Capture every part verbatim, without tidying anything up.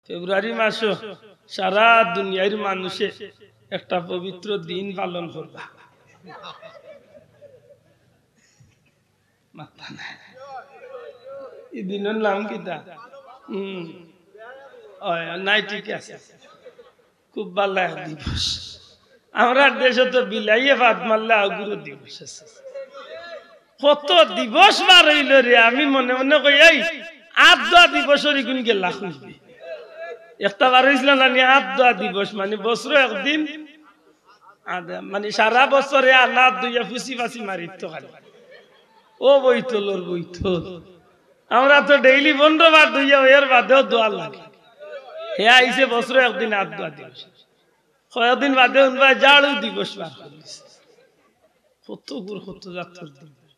ফেব্রুয়ারি মাসো সারা দুনিয়ার মানুষে একটা পবিত্র দিন পালন করবা। মাথা নাই। এই দিনর নাম কিতা? হুম। অয়, নাই, ঠিক আছে। খুব ভালা এক দিবস। আমরার দেশো তো বিলাইয়ে ফাদ মারলে আগুরো দিবস আছে। কত দিবস বার অইলো রে, আমি মনে মনে কই, "এই আত ধোয়া দিবসর ইগুন গেলা কই?" একটা বার অইছিল না নি আত ধোয়া দিবস, মানে বছরো একদিন আদে, মানে সারা বছরে আনা ধুইয়া ফুসি ফাসি মারিত তো খালি। ও বইতলর বইতল। আমরা তো ডেইলি পনরো বার ধুইয়া, এর বাদেও ধোয়া লাগে। হে আইছে বছরো একদিন আত ধোয়া দিবস। কয়েকদিন বাদে হুনবা ঝাড়ু দিবস বার করি দিছে। কত গুর কত জাতর দিবস।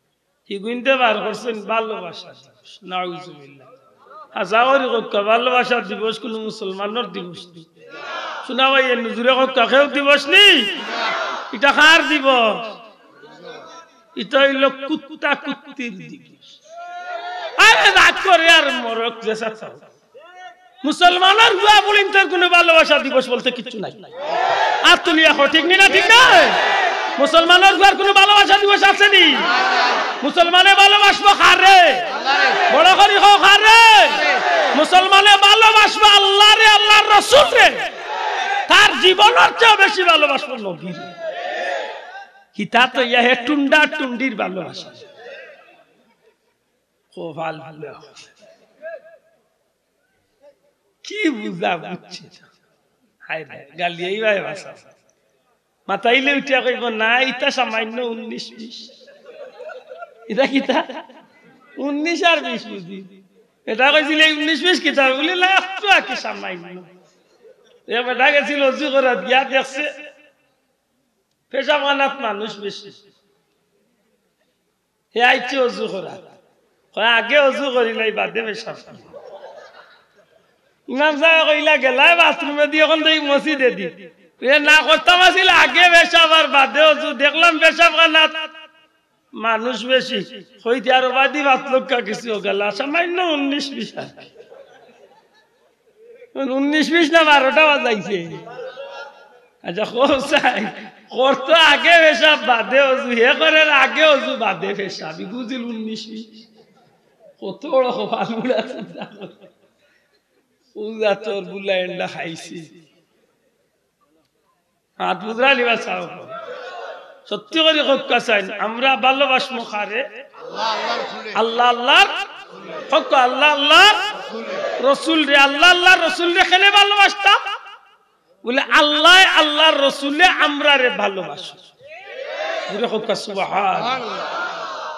হিগুইনতে বার করছইন ভালোবাসা দিবস। নাউজুবিল্লাহ। হাছা করি কউক্কা, ভালোবাসা দিবস কুনু মুসলমানর দিবস নি? শুনা ভাই, এ নজুরে কউক্কা, কেউর দিবস নি? ইটা কার দিবস? ইটা অইলো কুত্তা কুত্তির দিবস। আরে রাগ করে আর মরক যে সাথে। মুসলমানর পুয়া পুড়িন্তর কুনু ভালোবাসা দিবস বলতে কিচ্ছু নাই। আত তুলিয়া কও, ঠিক নি না? ঠিক নায়? মুসলমানর পুয়ার কুনু ভালোবাসা দিবস আছে নি? মুসলমানে ভালোবাসবো কারে? বড় করি কও কারে? মুসলমানে ভালোবাসবো আল্লারে, আল্লার রসুলরে। তার জীবনর চেয়ে বেশি ভালোবাসবো নবীরে। কিতা তো ইয়া হে টুন্ডা টুন্ডির ভালোবাসা। কপাল ভালা। কি বুঝা বুঝছে না। হায় রে, গালিয়াই ভাই ভাষা। মাতাইলে উঠিয়া কইবো, "না, ইতা সামান্য উনিশ বিশ।" ইতা কিতা? উনিশ আর বিশ বুঝি। এটা কইছিল, "এই উনিশ বিশ কিতা?" বলে, "না, একটু আর কি সামান্য।" এ বেটা গেছিল অজু করাত, গিয়া দেখছে পেশাবখানাত মানুষ বেশি। হে আইছে অজু করাত। কয়, "আগে অজু করিলাই, বাদে পেশাব।" ইমাম সাবে কইলা, "গেলায় বাথরুমেদি, অখন তো ই মসজিদেদি।" এ না, করতাম আছিল আগে পেশাব আর বাদে অজু। দেখলাম পেশাবখানাত মানুষ বেশি। কইতে আরো বাদি বাত লক্কা কিছু গেলা, সামান্য উনিশ বিশ আর কি। উনিশ বিশ না বারোটা বাজাইছে। আচ্ছা, কও চাই, করতো আগে পেশাব বাদে অজু, হে করের আগে অজু বাদে পেশাব, ই বুঝিল উনিশ বিশ। কত বড় কপাল পুড়া চিন্তা করো। ও জাতর বুলা এন্ডা খাইছে। হাত বুজরা নিবা চাও। সত্যি করি কউক্কা চাইন, আমরা ভালোবাসমু কারে? আল্লাহ আল্লাহর, কউক্কা আল্লাহ আল্লাহর রসুলরে। আল্লাহ আল্লাহর রসুলরে কেনে ভালোবাসতাম? বলে, "আল্লায় আল্লাহর রসুলে আমরারে ভালোবাসে।" জুরে কউক্কা সুবহান।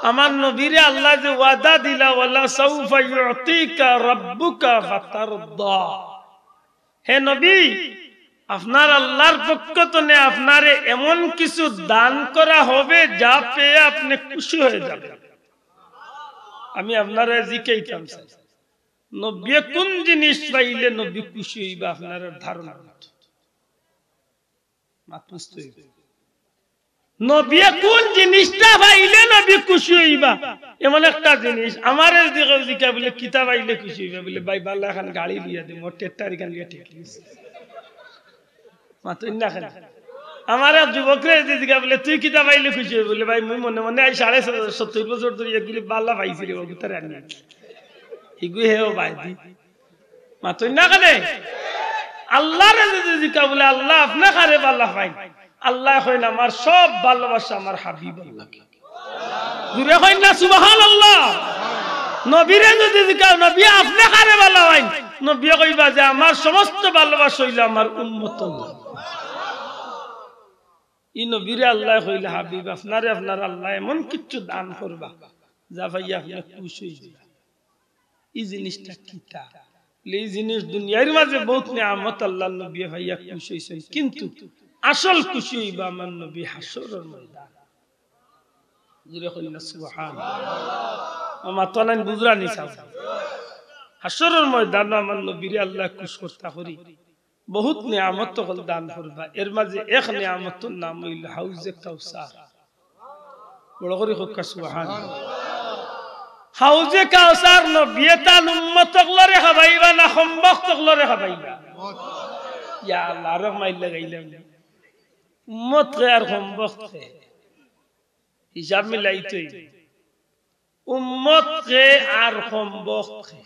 আমার নবীরে আল্লায় যে ওয়াদা দিলা, "ওয়ালা সাউফা ইউতিকা রাব্বুকা ফাতারদা।" হে নবী, আপনার আল্লাহর পক্ষ তনে আপনারে এমন কিছু দান করা হবে, যা পেয়ে আপনি খুশি হয়ে যাবেন। আমি আপনারে জিকাইতাম চাই, নবীয়ে কোন জিনিস পাইলে নবী খুশি হইবা, আপনার ধারণা মতো? মাত বুঝতে হইবে। নবীয়ে কোন জিনিসটা পাইলে নবী খুশি হইবা, এমন একটা জিনিস। আমারে যদি কেউ জিকা বলে, "কিতা পাইলে খুশি হইবা?" বলে, "ভাই, ভালা এখান গাড়ি লইয়া দে, মোর টেট্টারি খান লইয়া ঠিক হইছে।" মাতইন না কেনে? আমার এক যুবকরে যদি জিকা বলে, "তুই কিতা পাইলে খুশি হইবে?" বলে, "ভাই, মুই মনে মনে আই সাড়ে সত্তর বছর ধরি এগুলি ভালা পাইছি রে, ওগুতারে আনি।" এগু হেও ভাই দি। মাতইন না কেনে? আল্লাহরে যদি জিকা বলে, "আল্লাহ, আপনে কারে ভালা পাইন?" আল্লায় কইন, "আমার সব ভালোবাসা আমার হাবিবর লাগি।" জুরে কইন না, সুবহানাল্লাহ। নবীরে যদি জিকাও, "নবী, আপনে কারে ভালা পাইন?" নবীয়ে কইবা যে, "আমার সমস্ত ভালোবাসা অইলো আমার উম্মতর লাগি।" ই নবীরে আল্লায় কইলা, "হাবিব, আপনারে আপনার আল্লায় এমন কিচ্ছু দান করবা, যা পাইয়া আপনে খুশ অইযিবা।" ই জিনিসটা কিতা? বলে, ই জিনিস দুনিয়ার মাঝে বহুত নিয়ামত আল্লাহর নবী পাইয়া খুশ অইছইন, কিন্তু আসল খুশি অইবা আমার নবী হাশরর ময়দান। জুরে কইন না সুবহান। ও মাতইন না, বুজরা নি চাও। হাশরর ময়দানো আমার নবীরে আল্লায় খুশ করতা করি বহুত নিয়ামত অকল দান করবা, এর মাঝে এক নিয়ামতর নাম অইলো হাউজে কাউসার। বড় করি কউক্কা সুবহান। হাউজে কাউসার নবিয়ে তান উম্মত অকলরে খাবাইবা না কমবখত অকলরে খাবাইবা? ইয়া আল্লাহ, আরো মাইর লাগাইলাম। উম্মত কে আর কমবখত কে? হিসাব মিলাইতে অইবো। উম্মত কে আর কমবখত কে?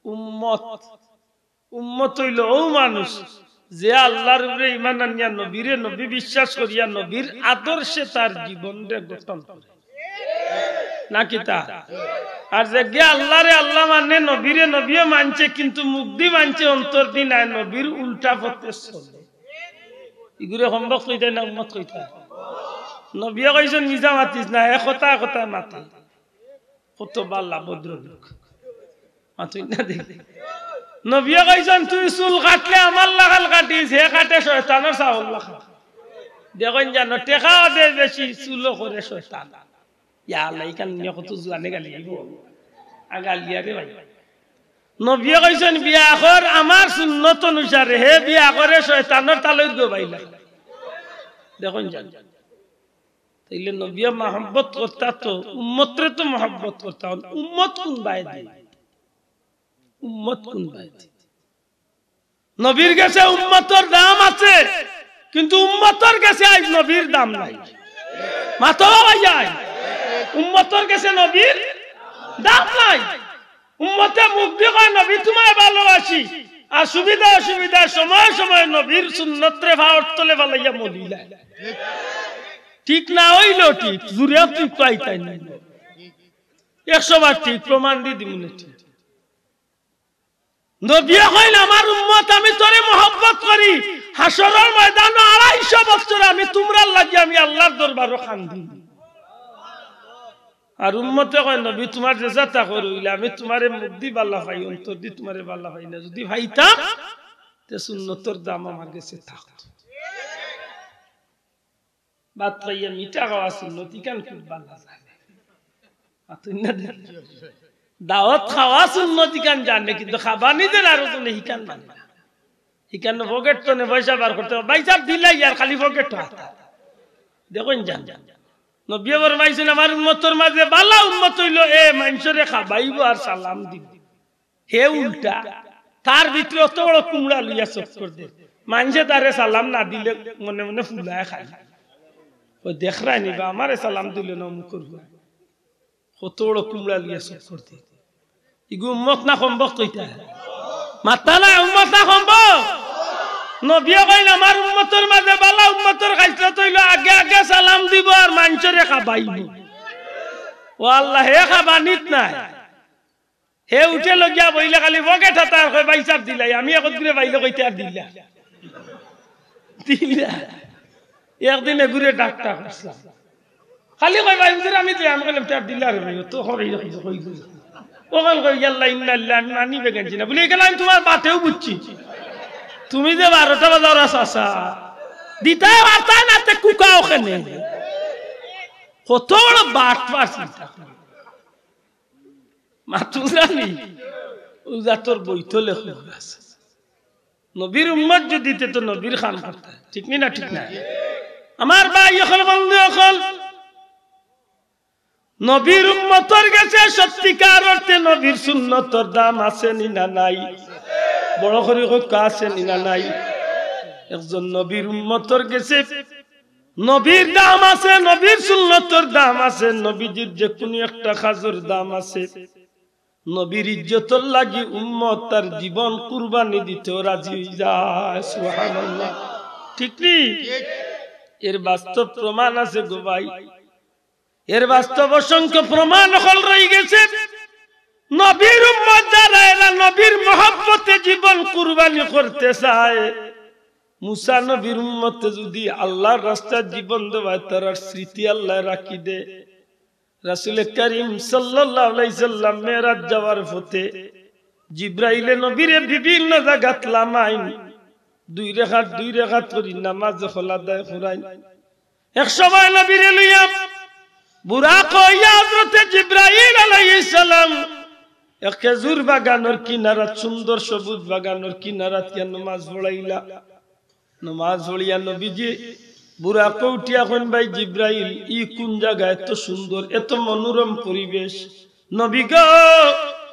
উম্মত, উম্মত অইলো অউ মানুষ যে আল্লাহর উপরে ঈমান আনিয়া, নবীরে নবী বিশ্বাস করিয়া, নবীর আদর্শে তার জীবনরে গঠন করে। না কিতা? আর যেগিয়ে আল্লাহরে আল্লাহ মানে, নবীরে নবীয়ে মানছে, কিন্তু মুখদি মানছে, অন্তরদি নায়, নবীর উল্টা পথে চলে। ইগুরে কমবখত কইতায় না উম্মত কইতায়? নবিয়ে কইছইন, "মিছা মাতিস না, এ কথা, এ কথা মাতে।" কত বালা ভদ্রলোক। মাতইন না দেখি। নবিয়ে কইছইন, "তুই চুল কাটলে আমার লাখান কাটিস, হে কাটে শয়তানর ছাওল লাখান।" দেখইন জানো, টেকাও দে বেশি, চুলও করে শয়তান। ইয়া আল্লাহ, ইখান নিয়া কত জুয়ানে গালি দিব। আ, গালি আরে ভাই। নবিয়ে কইছইন, "বিয়া কর আমার সুন্নত অনুসারে, হে বিয়া করে শয়তানর তালইর গো বাইলা।" দেখইন জানো। তাইলে নবিয়ে মহব্বত করতা তো, উম্মতরে তো মহব্বত করতা। উম্মত কুন বায়দি? উম্মত কুন বায়দি? নবীর গেছে উম্মতর দাম আছে, কিন্তু উম্মতর গেছে আইজ নবীর দাম নাই। মাতো ভাইয়াইন, উম্মতর গেছে নবীর দাম নাই। উম্মতে মুখদি কয়, "নবী, তুমায় ভালোবাসি," আর সুবিধা অসুবিধার সময় সময় নবীর সুন্নতরে পাওর তলে ফালাইয়া মলিলায়। ঠিক না অইলেও ঠিক, জুরে ঠিক পাইতাই না। একশো বার ঠিক, প্রমাণ দি দিমুনে ঠিক। নবিয়ে কইন, "আমার উম্মত, আমি তোরে মহব্বত করি, হাশরর ময়দানো আড়াইশো বছর আমি তুমরার লাগি আমি আল্লাহর দরবারো কান্দি।" আর উম্মতে কয়, "নবী, তুমার যে জাতা করইলা, আমি তুমারে মুখদি বালা পাই, অন্তরদি তুমারে বালা পাই না। যুদি পাইতাম, তে সুন্নতর দাম আমার গেছে থাকতো।" ভাত খাইয়া মিঠা খাওয়া সুন্নত, ইখান খুব বালা জানে। মাতইন না দেখি। দাওয়াত খাওয়া সুন্নত, ইখান জানে, কিন্তু খাবানি যে আরো জনে, ইখান মানে না। ইখান পকেট তনে পয়সা বার করতে, ভাইসাব দিলাই আর খালি পকেট হাতা। দেখইন জান। নবিয়ে ফরমাইছইন, "আমার উম্মতর মাঝে বালা উম্মত অইলো এ, মানষরে খাবাইবো আর সালাম দিবো।" হে উল্টা, তার ভিতরে অত বড় কুমড়া লইয়া চক্কর দে। মানষে তারে সালাম না দিলে মনে মনে ফুলায় খালি। ওই দেখরায় নি বা, আমারে সালাম দিল না অমুকর ফুয়া। কত বড় কুমড়া লইয়া চক্কর দে। ইগু উম্মত না কমবখত কইতা? মাতইন না, উম্মত না কমবখত? নবিয়ে কইন, "আমার উম্মতর মাঝে বালা উম্মতর খাইছলত অইলো আগে আগে সালাম দিবো আর মানষরে খাবাইবো।" ও আল্লাহ, হে খাবানিত নায়। হে উঠে লগিয়া বইলে খালি পকেট হাতা আর কয়, "ভাইসাব দিলাই।" আমি একত করে বাইলে কইতে আর দিলা। দিলা। একদিন এগুরে ডাকটা করছিলাম। খালি কয়, "ভাই হুজুর, আমি দিলাই।" আমি কইলাম, "তে আর দিলা রে ভাই, ও তো করে এই কই কই।" ও খান কয়, "ইয়াল্লা, ইন্না লিল্লাহ, আমি মানি বেগানছি না।" বলি, "এখানে আমি তুমার বাতেও বুঝছি। তুমি যে বারোটা বাজার আস আসা। দিতায় পারতায় না, তে কুকাও কেনে।" কত বড় বাটপার চিন্তা করো। মাতুরানি, ও জাতর বইতলে খবর আছে। নবীর উম্মত যদি তে তো নবীর খান করতা, ঠিক নি না? ঠিক না? আমার ভাই অকল, বন্ধু অকল, নবীর উম্মতর গেছে সত্যিকার অর্থে নবীর সুন্নতর দাম আছে নি না নাই? বড় করি কউক্কা, আছে নি না নাই? একজন নবীর উম্মতর গেছে নবীর দাম আছে, নবীর সুন্নতর দাম আছে, নবীজির যে কুনু একটা কাজর দাম আছে। নবীর ইজ্জতর লাগি উম্মত তার জীবন কুরবানি দিতেও রাজি অইযায়। সুবহানাল্লাহ। ঠিক নি? এর বাস্তব প্রমাণ আছে গো ভাই। এর বাস্তব অসংখ্য প্রমাণ অকল রইগেছে। নবীর উম্মত যারা, এরা নবীর মহব্বতে জীবন কুরবানি করতে চায়। মুসা নবীর উম্মতে যদি আল্লাহর রাস্তায় জীবন দেওয়ায়, তারার স্মৃতি আল্লায় রাখি দে। রাসূলে করিম সাল্লাল্লাহু আলাইহি সাল্লাম মেরাজ যাওয়ার পথে জিব্রাইলে নবীরে বিভিন্ন জাগাত লামাইন, দুই রেকাত দুই রেকাত করি নামাজ হকল আদায় করাইন। এক সময় নবীরে লইয়া বুরাক অইয়া হযরতে জিব্রাইল আলাইহিস সালাম এক খেজুর বাগানর কিনারাত, সুন্দর সবুজ বাগানর কিনারাত গিয়া নমাজ পড়াইলা। নমাজ পড়িয়া নবীজি বুরাকো উঠিয়া কইন, "ভাই জিব্রাইল, ই কুন জাগা? এত সুন্দর, এত মনোরম পরিবেশ।" "নবী গো,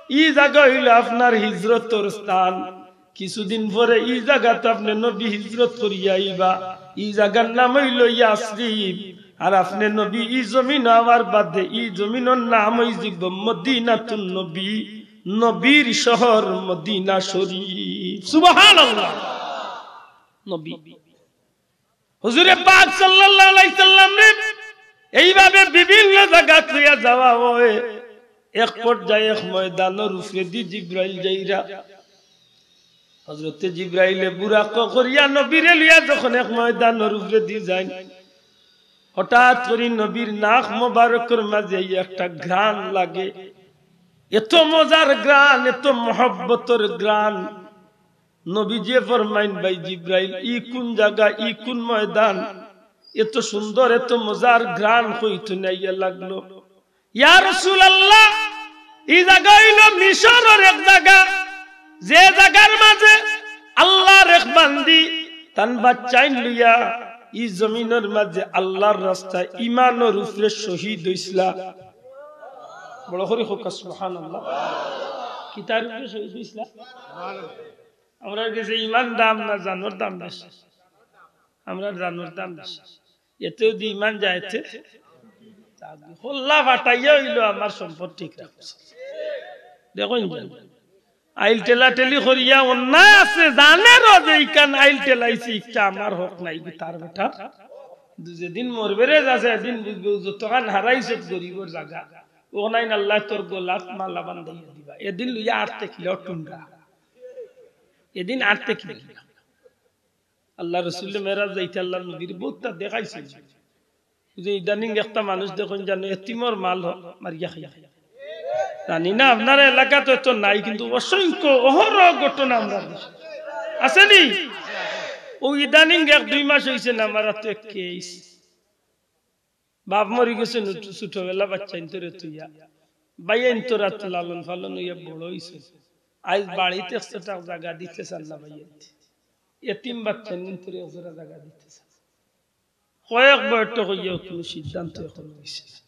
ই জাগা অইলো আপনার হিজরতর স্থান। কিছুদিন পরে ই জাগাত আপনে নবী হিজরত করিয়া আইবা। ই জাগার নাম অইলো ইয়াসরিব। আর আপনে নবী ই জমিন আওয়ার বাদে ই জমিনর নাম অইযিবো মদিনাতুন নবী, নবীর শহর মদিনা শরীফ।" সুবহানাল্লাহ। নবী হুজুরে পাক সাল্লাল্লাহু আলাইহি সাল্লামরে এইভাবে বিভিন্ন জাগাত লইয়া যাওয়া অয়। এক পর্যায়ে এক ময়দানর উপরেদি জিব্রাইল যাইরা হযরতে জিব্রাইলে বুরাক করিয়া নবীরে লইয়া যখন এক ময়দানর উপরেদি যাইন, হঠাৎ করি নবীর নাক মোবারকর মাঝে ই একটা ঘ্রাণ লাগে। এত মজার ঘ্রাণ, এত মহব্বতর ঘ্রাণ। নবীজিয়ে ফরমাইন, "ভাই জিব্রাইল, ই কুন জাগা, ই কুন ময়দান? এত সুন্দর, এত মজার ঘ্রাণ কই থনে আইয়া লাগলো?" "ইয়া রাসূলুল্লাহ, ই জাগা অইলো মিশরর এক জাগা, যে জাগার মাঝে আল্লাহর এক বান্দি তান বাচ্চাইন লইয়া ই জমিনর মাঝে আল্লাহর রাস্তায় ইমানর উপরে শহীদ অইছলা।" বড় করি কউক্কা সুবহানাল্লাহ। কিতার উপরে শহীদ অইছলা? আমরার গেছে ইমান দাম না জানর দাম বেশি? আমরার জানর দাম বেশি। এতে যদি ইমান যাইতে, হল্লা ফাটাইয়া অইলো আমার সম্পদ ঠিক রাখছে। দেখইন, আইল ঠেলাঠেলি করিয়া অন্যায় আছে, জানেরও যে ইখান আইল ঠেলাইছি, ইটা আমার হক নাই, ইগু তার বেটার। কিন্তু যেদিন মরবে রে যাচ্ছে, এদিন বুঝবে, যতখান হারাইছত গরিবর জাগা, অখানাইন আল্লায় তোর গলাত মালা বান্ধাইয়া দিবা। এদিন লইয়া আটতে কিলো টুন্ডা, এদিন আটতে কিলো। আল্লাহ রসুল মেরাজ যাইতে আল্লাহর নবীর বহুতটা দেখাইছে। যে ইদানিং একটা মানুষ দেখইন জানো, এতিমর মাল হ-, মারিয়া খাইয়া। জানি না আপনার এলাকাত তো এত নাই, কিন্তু অসংখ্য অহরহ ঘটনা আমরা দেখি। আছে নি? অউ ইদানিং এক দুই মাস অইছে না, আমার তো এক কেস। বাপ মরি গেছে ছোটবেলা বাচ্চাইন্তরে থইয়া, ভাইয়াইন্তর আত লালন পালন অইয়া বড় অইছে। আইজ বাড়িত এক ছটাক জাগা দিতে চার না ভাইয়াইন্তে, এতিম বাচ্চাইন্তরে এক জোড়া জাগা দিতে চার। কয়েক বৈঠক অইয়াও কুনু সিদ্ধান্ত অখনো অইছে না।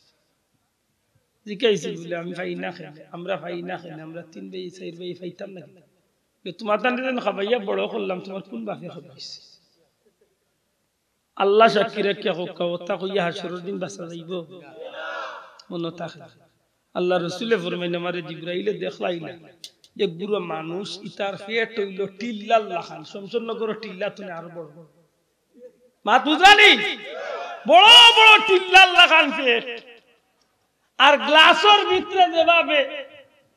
জিকাইছি বুলে, "আমি পাই না কেনে, আমরা পাই না কেনে, আমরা তিন ভাই চাইর ভাই পাইতাম না কেনে?" বলে, "তুমার তানরে যেন খাবাইয়া বড় করলাম, তুমার কুন বাপে খাবাইছে?" আল্লাহ সাক্ষী রাখিয়া কউক্কা, অতা কইয়া হাশরর দিন বাঁচা যাইবো? মনো থাকে। আল্লাহ রসুলে ফরমাইন, আমারে জিব্রাইলে দেখলাইলা, এক গুরু মানুষ, ইতার পেট অইলো টিল্লার লাখান, শমশেরনগরর টিল্লা থনে আরো বড়। মাত বুঝরানি? বড় বড় টিল্লার লাখান পেট। আর গ্লাসর ভিতরে যেভাবে,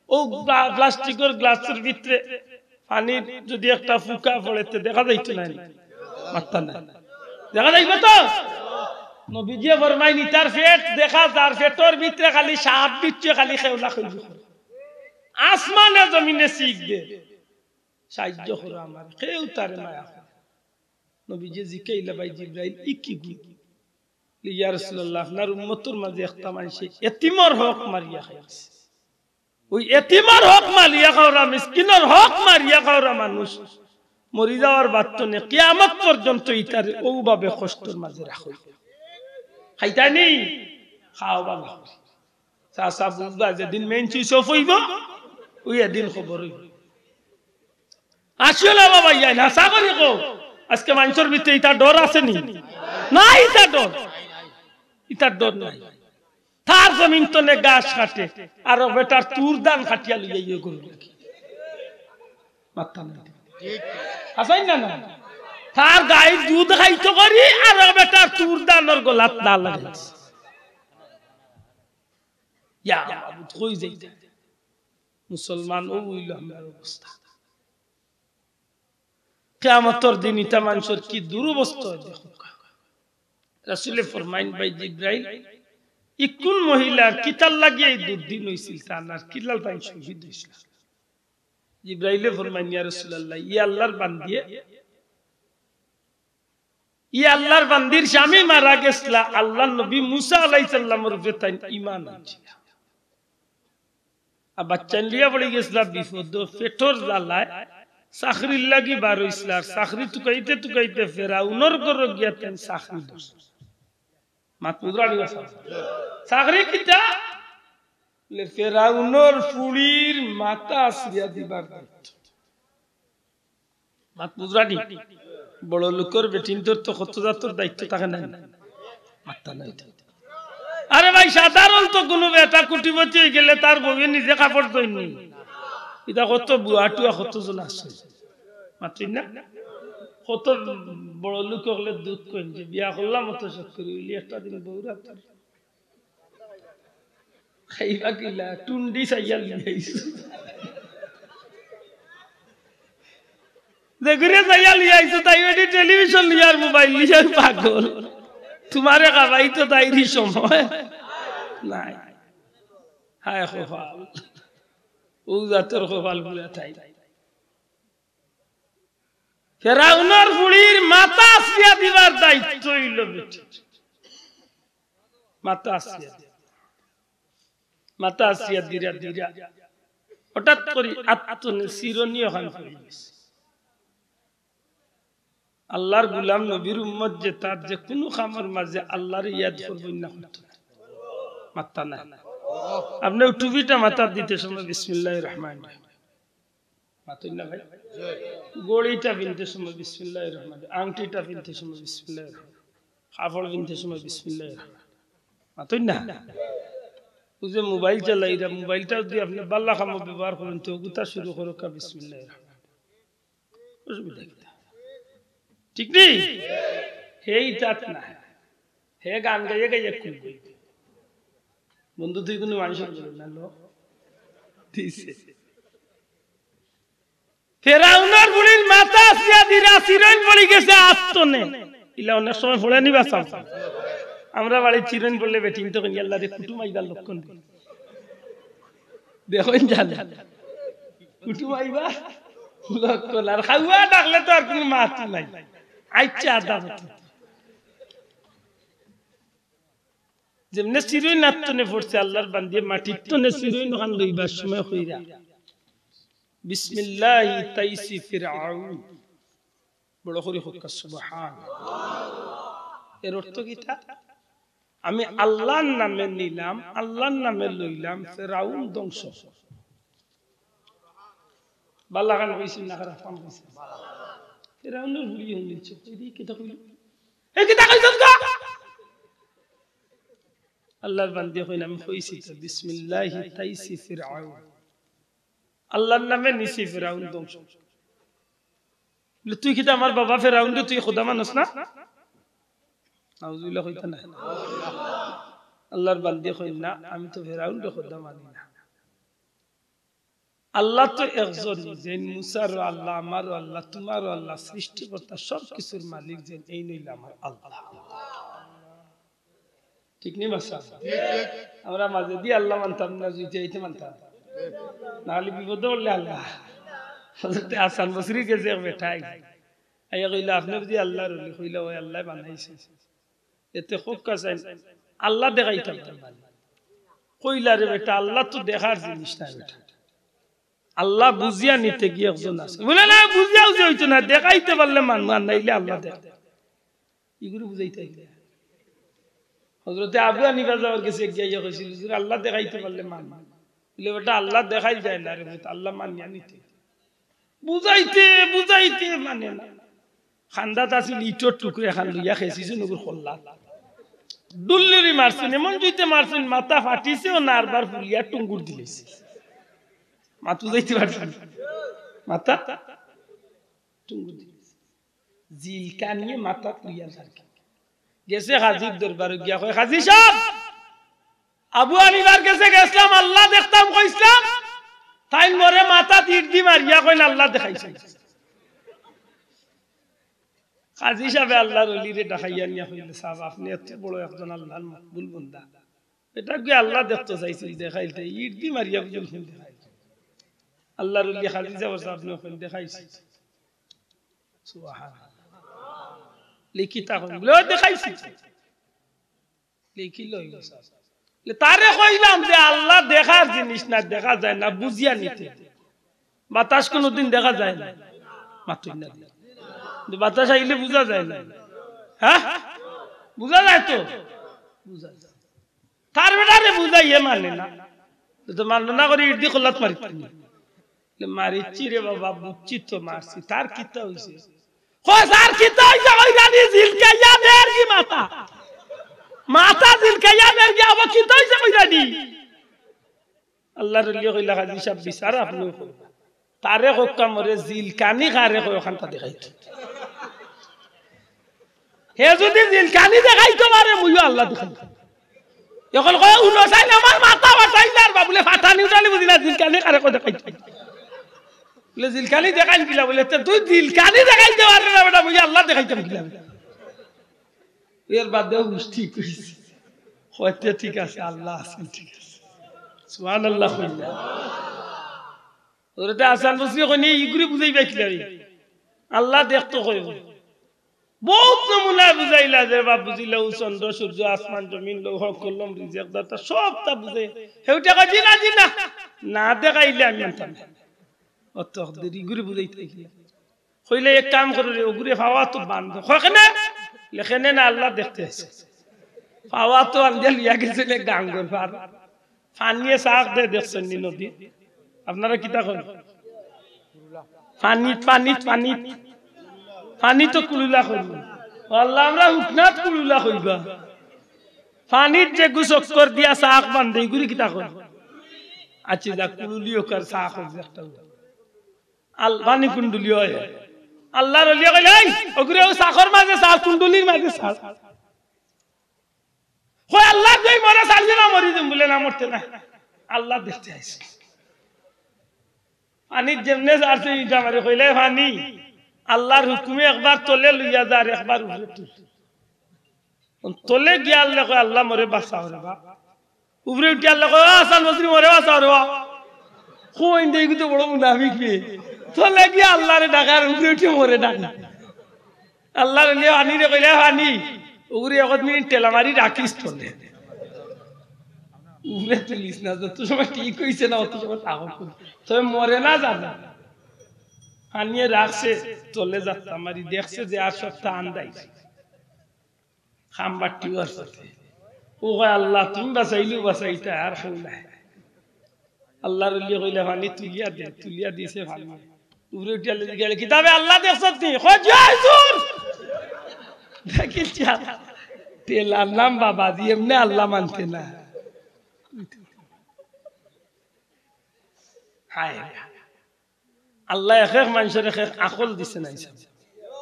অউ গ্লা-, প্লাস্টিকর গ্লাসর ভিতরে পানির যদি একটা ফুকা পড়ে, তে দেখা যাইতো না নি? মাত্তা না। দেখা যাইবো তো? নবীজিয়ে ফরমাইন, ইতার পেট দেখা যার, পেটর ভিতরে খালি সাপ বিচ্ছে, খালি খেউলা খেউলি করে। আসমানে জমিনে চিক দে, "সাহায্য করো আমারে, কেউ তারে মায়া করে।" নবীজিয়ে জিকাইলা, "ভাই জিব্রাইল, ই কিগু?" "ইয়া রাসূলুল্লাহ, আপনার উম্মতর মাঝে একটা মানষে এতিমর হক মারিয়া খাইছে।" অউ এতিমর হক মারিয়া খাওরা, মিসকিনর হক মারিয়া খাওরা মানুষ মরি যাওয়ার বাদ থনে কিয়ামত পর্যন্ত ইতারে অউভাবে কষ্টর মাঝে রাখো। খাইতায় নি? খাওবা না। চাচা বুঝবা, যেদিন মেইন সুইচ অফ অইবো, অউ এদিন খবর অইবো। আসলে বাবা, ইয়া না, হাছা করি কও, আজকে মানষর ভিতরে ইতার ডর আছে নি? নাই ইতার ডর, ইতার ডর নাই। তার জমিন থনে ঘাস কাটে, আর বেটার তুর ধান কাটিয়া লইয়া ইয়ে গরু লাগে। মাত্তা নাই। হাছাই না না? তার গাইর দুধ খাইতো করি, আর বেটার তুর ধানর গলাত না লাগে। ইয়া মাবুদ, কই যাইতা? মুসলমান, অউ অইলো আমরার অবস্থা। কিয়ামতর দিন ইতা মানষর কি দুরবস্থা অয় দেখউক্কা। রাসূলে ফরমাইন, "ভাই জিব্রাইল, ই কুন মহিলার কিতার লাগি ই দুর্দিন অইছিল, তান আর কিলাল তাইন শহীদ অইছিল?" জিব্রাইলে ফরমাইন, "ইয়া রাসূলুল্লাহ, ই আল্লাহর বান্দিয়ে, ই আল্লাহর বান্দির স্বামী মারা গেছলা, আল্লাহর নবী মুসা আলাইহিস সালামর উপরে তাইন ঈমান আনছিলা।" আর বাচ্চাইন লইয়া পড়ি গেছলা বিপদো, পেটর জ্বালায়, চাকরির লাগি বার অইছলা, আর চাকরি তুকাইতে তুকাইতে ফেরাউনর ঘরো গিয়া তাইন চাকরি ধরছইন। মাত বুঝরা নি বা? চাকরি কিতা? বলে, ফেরাউনর ফুড়ির মাথা আছড়িয়া দিবার দায়িত্ব। মাত বুঝরা নি? বড় লোকর বেটিন্তর তো কত জাতর দায়িত্ব থাকে না? মাত্তা নাই তো। আরে ভাই, সাধারণত কোনো বেটা কুটিপতি অইগেলে তার বউয়ে নিজে কাপড় ধইন নি। ইতা কত বুয়া টুয়া কতজন আছে। মাতইন না? কত বড় লোক অকলে দুখ কইন যে বিয়া করলাম অত শখ করি, অইলে একটা দিন বউর আত খাইবা কিলা, টুন্ডি চাইয়া লইয়া আইছো। যেগুরে চাইয়া লইয়া আইছো, তাই বেটি টেলিভিশন লইয়া আর মোবাইল লইয়া পাগল। তুমারে খাবাইতো তাইরই সময় নাই। হায় কপাল, অউ জাতর কপাল বুলে তাই। ফেরাউনর ফুড়ির মাথা আছড়িয়া দিবার দায়িত্ব অইলো বেটির। মাথা আছড়িয়া দিয়া, মাথা আছড়িয়া দিরা দিরা হঠাৎ করি আত তনে চিরুনি অখান পড়ি গেছে। আল্লার গুলাম নবীর উম্মত যেতা, যেকুনু কামর মাঝে আল্লারে ইয়াদ করবো না করতো না। মাত্তা না। আপনে টুপিটা মাথাত দিতে সময় বিসমিল্লাহির রহমানির রহিম। মাতইন না ভাই? ঘড়িটা পিনতে সময় বিসমিল্লাহির রহমান, আংটিটা পিনতে সময় বিসমিল্লাহির রহমান, কাপড় পিনতে সময় বিসমিল্লাহির রহমান। মাতইন না? অউ যে মোবাইল চালাইরা, মোবাইলটা যদি আপনে বালা কামো ব্যবহার করইন, তে অগুতা শুরু করউক্কা বিসমিল্লাহির রহমান। অসুবিধা কিতা? ঠিক নি? হে ইতাত না। হে গান গাইয়া গাইয়া খুলবো। বন্ধু, তুই কুনু মানুষর বলে না, লো। দিছে। ফেরাউনর ফুড়ির মাথা আছড়িয়া দিরা, চিরুনি পড়ি গেছে আত তনে। ইলা অনেক সময় পড়ে নি বা চাচা? আমরা বাড়িত চিরুনি পড়লে বেটিন্তর কইন, "আল্লারে, কুটুম আইবার লক্ষণ।" দেখইন জান, কুটুম আইবার লক্ষণ। আর খাওয়া ডাকলে তো আর কুনু মাত নাই। আইচ্ছা, আদা হতো। যেমনে চিরুনি আত তনে পড়ছে, আল্লার বান্দিয়ে মাটির তনে চিরুনি অখান লইবার সময় কইরা, "বিসমিল্লাহি তাইসি ফিরআউন।" বড় করি কউক্কা সুবহান। এর অর্থ কিতা? আমি আল্লার নামে নিলাম, আল্লার নামে লইলাম, ফেরাউন ধ্বংস। বালা খান কইছি না খারাপ খান কইছি? ফেরাউনর ফুড়ি হুনলে চোখ, "এই কিতা কইল? এই কিতা কইছস গো?" আল্লার বান্দি কইন, "আমি কইছি তো, বিসমিল্লাহি তাইসি ফিরআউন। আল্লার নামে নিছি ফেরাউন ধ্বংস।" বলে, "তুই কিতা আমার বাবা ফেরাউনরে তুই খোদা মানস না?" নাউজুবিল্লাহ কইতা না। আল্লার বান্দি কইন, "না, আমি তো ফেরাউনরে খোদা মানি না।" আল্লাহ তো একজন, যেইন মুসারও আল্লাহ, আমারও আল্লাহ, তুমারও আল্লাহ, সৃষ্টিকর্তা, সব কিছুর মালিক যেইন, এইন অইলা আমার আল্লাহ। ঠিক নি বাদশা? আমরা মাঝেদি আল্লাহ মানতাম না, জুইতে আইতে মানতাম। না অইলে বিপদো পড়লে আল্লাহ। হজরতে হাসান বসরির গেছে এক বেটায়। আইয়া কইলা, "আপনে বুঝি আল্লার ওলি?" কইলা, "অয়, আল্লায় বানাইছে।" এতে কউক্কা চাইন, আল্লাহ দেখাইতাম পারবা নি? কইলা, "রে বেটা, আল্লাহ তো দেখার জিনিস না বেটা। আল্লাহ বুঝিয়া নিতে গিয়া একজন আছে।" বলে, "না, বুঝিয়া উঝিয়া অইতো না, দেখাইতে পারলে মানুষ, আর নাইলে আল্লাহ দেখ।" ইগুরে বুঝাইতে আইলে হজরতে আবু হানিফা যাওয়ার গেছে গিয়া ইয়া কইছিল, "হুজুর, আল্লাহ দেখাইতে পারলে মানুষ।" বলে, "বেটা, আল্লাহ দেখাইল যায় না রে বেটা, আল্লাহ মানিয়া নিতে।" বুঝাইতে, বুঝাইতে মানে না। কান্দাত আছিল ইটর টুকরা এখান লইয়া খেছিছইন ওগুর কল্লা। ডুল্লুরি মারছইন, এমন জুইতে মারছইন, মাথা ফাটিছে, অউ নারবার ফুলিয়া টুঙ্গুর দিলাইছে। মাত বুঝাইতে পারছি? মাথা টুঙ্গুর দিলাইছে। জিলকানিয়ে মাথাত লইয়া যার কি। গেছে কাজীর দরবারো গিয়া কয়, "কাজী সাব, আবু হানিফার গেছে গেছলাম, আল্লাহ দেখতাম কইছলাম, তাইন মোরে মাথাত ইট দি মারিয়া কইন আল্লাহ দেখাইছে।" কাজী সাবে আল্লার ওলিরে ডাকাইয়া নিয়া কইলে, "সাব, আপনে এত বড় একজন আল্লার মকবুল বন্দা, বেটা গিয়া আল্লাহ দেখতো চাইছিল, দেখাইল তে ইট দি মারিয়া বুঝুন কইন দেখাইল।" আল্লার ওলি কাজী সাবর সামনে কইন, "দেখাইছি।" সুবহানাল্লাহ। লিখিতা কইন, বলে, "ও দেখাইছি।" লিখিল অইল সাব। বলে, "তারে কইলাম যে আল্লাহ দেখার জিনিস না, দেখা যায় না, বুঝিয়া নিতে। বাতাস কোনোদিন দেখা যায় না।" মাতইন না। কিন্তু বাতাস আইলে বুঝা যায় না। হ্যাঁ, বুঝা যায় তো, বুঝা যায়। তার বেটারে বুঝাইয়া মানে না। তো মানলো না করি ইট দি খোলাত মারি। মারিছি রে বাবা, বুঝছি তো, মারছি। তার কিতা অইছে? কয়, "স্যার, কিতা অইছে?" কইরা নি, জিলকাইয়া দের কি মাথা? মাথা জিলকাইয়া দের কি? আবার কিতা অইছে কইরা নি? আল্লাহর ওলিয়ে কইলা, "কাজী সাব, বিচার আপনে করবা। তারে কউক্কা মরে জিলকানি কারে কয় অখানটা দেখাইতো।" হে যুদি জিলকানি দেখাইতো পারে, মুইও আল্লাহ দেখাইতাম। অখন কয়, "হুনো চাইন, আমার মাথা ফাটাইলার বা," বুলে, "ফাটানি উঠানি বুঝি না, জিলকানি কারে কয় দেখাইতাম।" বুলে, "জিলকানি দেখাইন কিলা?" বুলে, "তে তুই জিলকানি দেখাইতে পারলে না বেটা, মুই আল্লাহ দেখাইতাম কিলা?" এর বাদেও হুশ ঠিক অইছে। কইতে ঠিক আছে, আল্লাহ আছেন, ঠিক আছে। সুবহানাল্লাহ কইলা। হযরতে হাসান বসরি কইন, "ইগুরে বুঝাইবা কিলা রে? আল্লাহ দেখতো কইবো।" বউত নমুনা বুঝাইলা যে, "বাপ বুঝিলাও, চন্দ্র, সূর্য, আসমান, জমিন, লৌহ, কলম, রিজিক, দাতা, সবতা বুঝে।" হেউটা কয়, "জি না, জি না, না দেখাইলে আমি মানতাম না।" অত দেরি করে বুঝাইতে গিয়া কইলে, "এক কাম করো রে, ওগুরে পাওয়াত বান্ধো।" কয়, "কেনে?" লেখে, "নে না, আল্লাহ দেখতে আছে।" পাওয়াত আন্দিয়া লইয়া গেছে নে গাঙ্গর পার। পানিয়ে চাক দে দেখছইন নি নদী? আপনারা কিতা কইন? পানিত, পানিত, পানিত। পানি তো কুলুলা কইন। ও আল্লাহ, আমরা হুকনাত কুলুলা কইবা। পানিত যেগু চক্কর দিয়া চাক বান্ধে, ইগুরে কিতা কইন? আচ্ছা, যা কুলুলি অউক আর চাক অউক, একটা অউক। আল-, পানি কুন্ডুলি অয়। আল্লাহর ওলিয়ে কইলা, "এই, ওগুরে অউ চাকর মাঝে চাক, কুন্ডুলির মাঝে চাক।" কয়, "আল্লাহ, তুই মরে ছাড়বি না, মরি দিম।" বুলে, "না, মরতে না, আল্লাহ দেখতে আইছি।" পানিত যেমনে ছাড়ছে, ইটা মারি কইলে, "পানি, আল্লাহর হুকুমে একবার তলে লইয়া যার, একবার উপরে তুল।" তলে গিয়া আল্লাহ কয়, "আল্লাহ, মরে বাঁচাও রে বা।" উপরে উঠি আল্লাহ কয়, "ও হাসান বসরি, মরে বাঁচাও রে বা।" কইন দে, ইগু তো বড় মুনাফিক বে। তলে গিয়া আল্লাহরে ডাকে আর উপরে উঠি মরে ডাকে। আল্লাহর ওলিয়ে পানিরে কইলে, "পানি, ওগুরে এক মিনিট ঠেলা মারি রাখিস তলে। উপরে তুলিস না, যত সময় ঠিক অইছে না, অত সময় থাকো। তবে মরে না যাবে।" পানিয়ে রাখছে তলে যাত্রা মারি, দেখছে যে আর সবতা আন্দাইছে। খাম্বার টিওয়ার সাথে। ও কয়, "আল্লাহ, তুমি বাঁচাইলেও বাঁচাইতা, আর কেউ নাই।" আল্লাহর ওলিয়ে কইলে, "পানি তুলিয়া দে।" তুলিয়া দিছে পানি। উপরে উঠিয়া লই গেলে, "কিতাবে আল্লাহ দেখছত নি?" কয়, "জি হুজুর।" দেখিল চা, তেলার নাম বাবাজি, এমনে আল্লাহ মানতে না। হায়। আল্লাহ এক এক মানষরে এক এক আকল দিছে না হিসাব।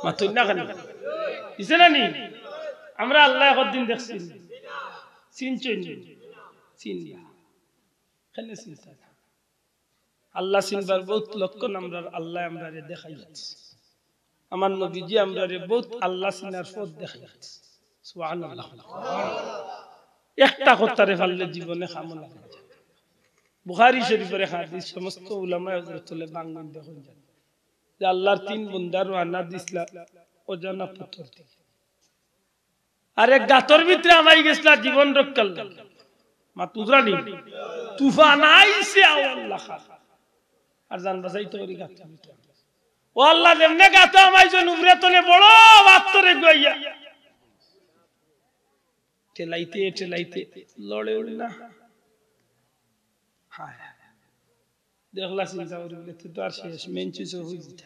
মাতইন না কেনে? দিছে না নি? আমরা আল্লাহ একদিন দেখছি। চিনছইন নি? চিনি না। কেনে চিনতা না? আল্লাহ চিনবার বউত লক্ষণ আমরার আল্লায় আমরারে দেখাইয়া দিছে। আমার নবীজি আমরারে বউত আল্লাহ চিনার পথ দেখাইয়া দিছে। সুবহানাল্লাহ। একটা করতারে পারলে জীবনে কামো লাগে। বুখারী শরীফর এক হাদিস, সমস্ত উলামায়ে হযরত অকলে বাঙ্গন দেখইন যান যে আল্লাহর তিন বন্দা রওয়ানা দিছলা অজানা পথর দিকে। আর এক গাতর ভিতরে হামাই গেছলা জীবন রক্ষার লাগি। মাত বুঝরা নি? তুফান আইছে, আও আল্লাহ খান। আর জান বাঁচাইতো করি গাতর ভিতরে। ও আল্লাহ, যেমনে গাতো হামাইছইন, উপরে তনে বড় পাত্থর এগু আইয়া। ঠেলাইতে, ঠেলাইতে, লড়েউ না। হায়। দেখলা চিন্তা করি বুলে, "তে তো আর শেষ, মেইন সুইচ অফ অই যিতা।"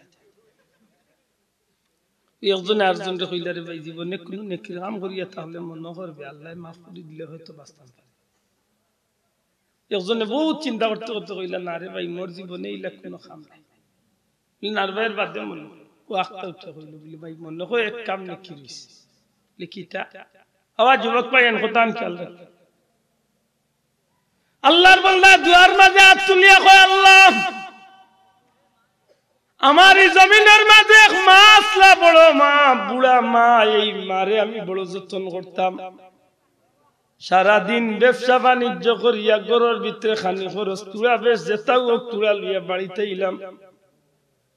একজনে আরকজনরে কইলা, "রে ভাই, জীবনে কুনু নেকির কাম করিয়া থাকলে মনো করবে, আল্লায় মাফ করি দিলে হয়তো বাঁচতাম পারি।" একজনে বউত চিন্তা করতে করতে কইলা, "না রে ভাই, মোর জীবনে ইলা কুনু কাম নাই।" বুলে, "না রে ভাই, এর বাদে মনো।" ও আখতা উঠে কইলো বুলে, "ভাই, মনো কয় এক কাম নেকির অইছে।" বুলে, "কিতা?" আবার যুবক ভাই, এন কথা আন খেয়াল রাখ। আল্লাহর বান্দা দোয়ার মাঝে আত তুলিয়া কয়, "আল্লাহ, আমার ই জমিনর মাঝে এক মা আছলা, বড় মা, বুড়া মা, এই মারে আমি বড় যতন করতাম। সারাদিন ব্যবসা বাণিজ্য করিয়া ঘরর ভিতরে খানি খরচ, তুড়া বেশ যেতাউ অউক, তুড়া লইয়া বাড়িত আইলাম।"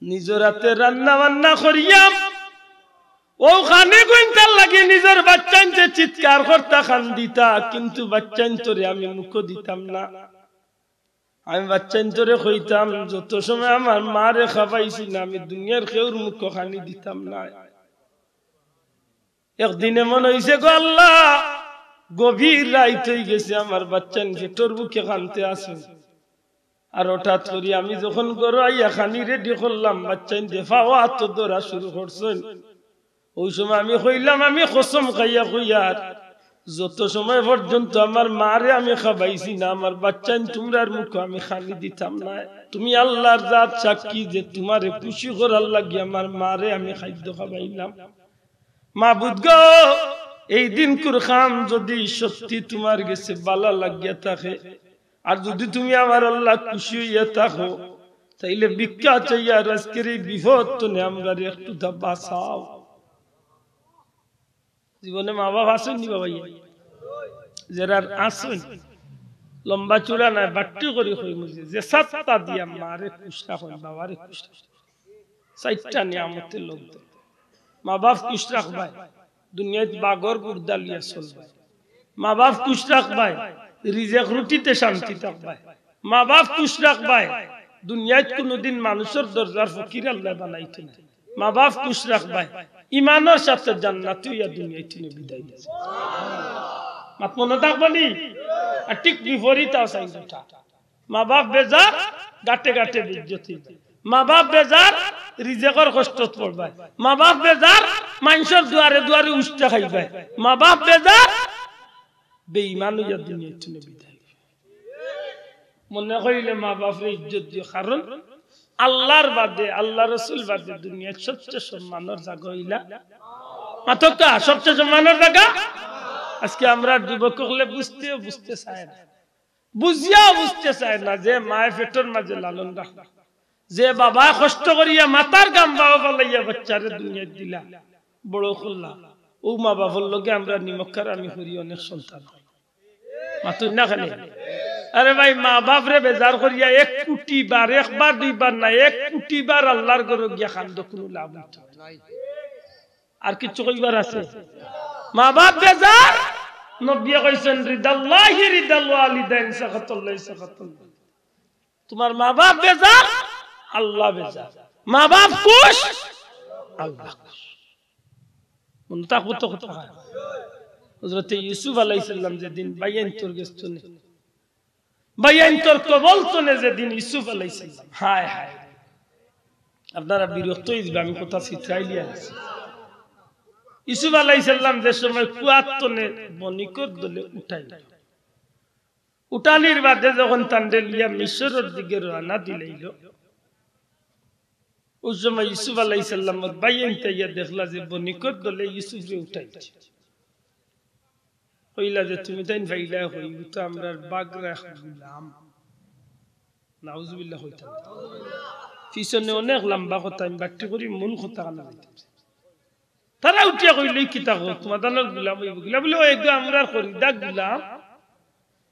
নিজর আতে রান্না বান্না করিয়া অউ খানি গুনতার লাগি নিজর বাইচ্চাইন্তে চিৎকার করতা, কান্দিতা, কিন্তু বাইচ্চাইন্তরে আমি মুখো দিতাম না। আমি বাচ্চাইন্তরে কইতাম, যত সময় আমার মারে খাবাইছি না, আমি দুনিয়ার কেউর মুখো খানি দিতাম না। একদিন এমন অইছে গো আল্লাহ, গভীর রাইত অইগেছে, আমার বাচ্চাইন পেটর ভুকে কানতে আছে। আর হঠাৎ করি আমি যখন ঘরো আইয়া খানি রেডি করলাম, বাচ্চাইন দেফাও আতো ধরা শুরু করছইন। ওই সময় আমি কইলাম, আমি কসম খাইয়া কইয়ার, যত সময় পর্যন্ত আমার মারে আমি খাবাইছি না, আমার বাচ্চাইন তুমরার মুখো আমি খানি দিতাম না। তুমি আল্লাহর জাত সাক্ষী যে তুমারে খুশি করার লাগি আমার মারে আমি খাদ্য খাবাইলাম। মাবুদ গো, এই দিনকুর কাম যদি সত্যি তুমার গেছে ভালা লাগিয়া থাকে, আর যদি তুমি আমার আল্লাহ খুশি অইয়া থাকো, তাইলে ভিক্ষা চাইয়ার আজকের এই বিপদ তনে আমরারে একটুতা বাঁচাও। জীবনে মা বাপ আছইন নি বাবা? ইয়ে, যেরার আছইন, লম্বা চূড়া নাই, বাট্টি করি কইমু যে, যে সাতটা দিয়া মারে খুশ রাখইন, বাবারে খুশ রাখইন। চাইরটা নিয়ামতে লগ দেইন। মা বাপ খুশ রাখবায়, দুনিয়াত বাঘর গুর্দা লইয়া চলবায়। মা বাপ খুশ রাখবায়, রিজেক রুটিতে শান্তি থাকবায়। মা বাপ খুশ রাখবায়, দুনিয়াত কুনুদিন মানুষর দরজার ফকির আল্লাহ বানাইতো না। মা বাপ খুশ রাখবায়, ইমানর সাথে জান্নাতি অইয়া দুনিয়া থনে বিদায় নিছে। মাত মনো থাকবো নি? আর ঠিক বিপরীত আছে এই কথা। মা বাপ বেজার, গাটে গাটে বেইজ্জতি। মা বাপ বেজার, রিজেকর কষ্টত পড়বায়। মা বাপ বেজার, মানষর দুয়ারে দুয়ারে উষ্টা খাইবায়। মা বাপ বেজার, বেঈমান অইয়া দুনিয়া থনে বিদায়। মনে করিলে মা বাপরে ইজ্জত দিও, কারণ আল্লাহর বাদে, আল্লাহ রসুল বাদে দুনিয়ার সবচেয়ে সম্মানর জাগা অইলা। মাতকা, সবচেয়ে সম্মানর জাগা। আজকে আমরার যুবক অকলে বুঝতেও বুঝতে চায় না, বুঝিয়াও বুঝতে চায় না যে মায়ে পেটর মাঝে লালন রাখলা, যে বাবায় কষ্ট করিয়া মাথার ঘাম পাও ফালাইয়া বাচ্চারে দুনিয়াত দিলা, বড় করলা, অউ মা বাপর লগে আমরা নিমক হারামি করি অনেক সন্তান। মাতইন না কেনে? আরে ভাই, মা বাপরে বেজার করিয়া এক কুটি বার, একবার দুইবার না, এক কুটি বার আল্লাহর ঘরো গিয়া কান্দো, কুনু লাভ অইতো না। আর কিচ্ছু কইবার আছে? মা বাপ বেজার, নবীয়ে কইছইন, "রিদাল্লাহি রিদাল ওয়ালিদাইন, সাখাতুল্লাহি সাখাতুল ওয়ালিদাইন।" তুমার মা বাপ বেজার, আল্লাহ বেজার। মা বাপ খুশ, আল্লাহ খুশ। মনো থাকবো তো কথা। হযরতে ইউসুফ আলাইহিস সালাম যেদিন ভাইয়াইন্তর গেছ থনে, ভাইয়াইন্তর কবল থনে যেদিন ইউসুফ আলাইহিস সালাম, হায় হায়, আপনারা বিরক্ত অইযিবা, আমি কথা ছিতরাইলিয়া আছি। ইউসুফ আলাইহিস সালাম যে সময় কুয়ার থনে বণিকর দলে উঠাইল, উঠানির বাদে যখন তানরে লইয়া মিশরর দিকে রওয়ানা দিলাইল, অউ সময় ইউসুফ আলাইহিস সালামর ভাইয়াইন্তে আইয়া দেখলা যে বণিকর দলে ইউসুফরে উঠাইছে। কইলা যে, "তুমি তাইন পাইলায় কই, ইগু তো আমরার বাগরা এক গুলাম।" নাউজুবিল্লাহ কইতাম। পিছনে অনেক লম্বা কথা, আমি বাট্টি করি মূল কথা কানো যাইতাম। তারা উঠিয়া কইল, "ই কিতা কও, তুমার তানর গুলাম অইবো কিলা?" বলে, "ও, এগু আমরার খরিদা গুলাম,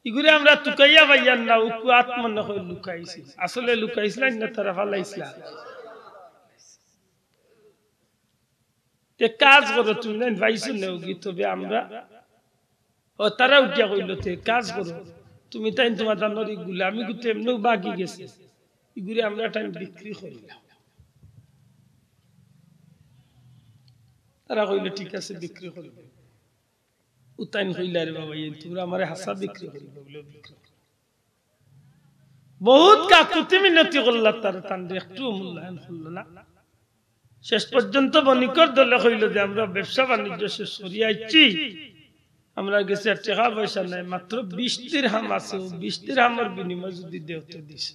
ইগুরে আমরা তুকাইয়া পাইয়ার না, অউ কুয়াত মনে কয় লুকাইছিল।" আসলে লুকাইছিল না, তারা ফালাইছিল। তে কাজ করো, তুমি তাইন পাইছো না অগি, তবে আমরা, ও, তারা উঠিয়া কইল, "তে কাজ করো, তুমি তাইন তুমার তানর ই গুলাম, ইগু তো এমনেউ বাগি গেছে, ইগুরে আমরা তাইন বিক্রি করিলাও।" তারা কইল, "ঠিক আছে, বিক্রি করিলাও।" উতাইন কইলা, "রে বাবা, ইয়ে তুমরা আমারে হাছা বিক্রি করিলাও।" বলে, "বিক্রি করিলাও।" বহুত কাকুতি মিনতি করলা, তারা তানরে একটু মূল্যায়ন করল না। শেষ পর্যন্ত বণিকর দলে কইল যে, "আমরা ব্যবসা বাণিজ্য শেষ করিয়া আইছি, আমরার গেছে আর টেকা পয়সা নাই, মাত্র বিশ দিরহাম আছে, অউ বিশ দিরহামর বিনিময়ে যুদি দেও তে দিছি।"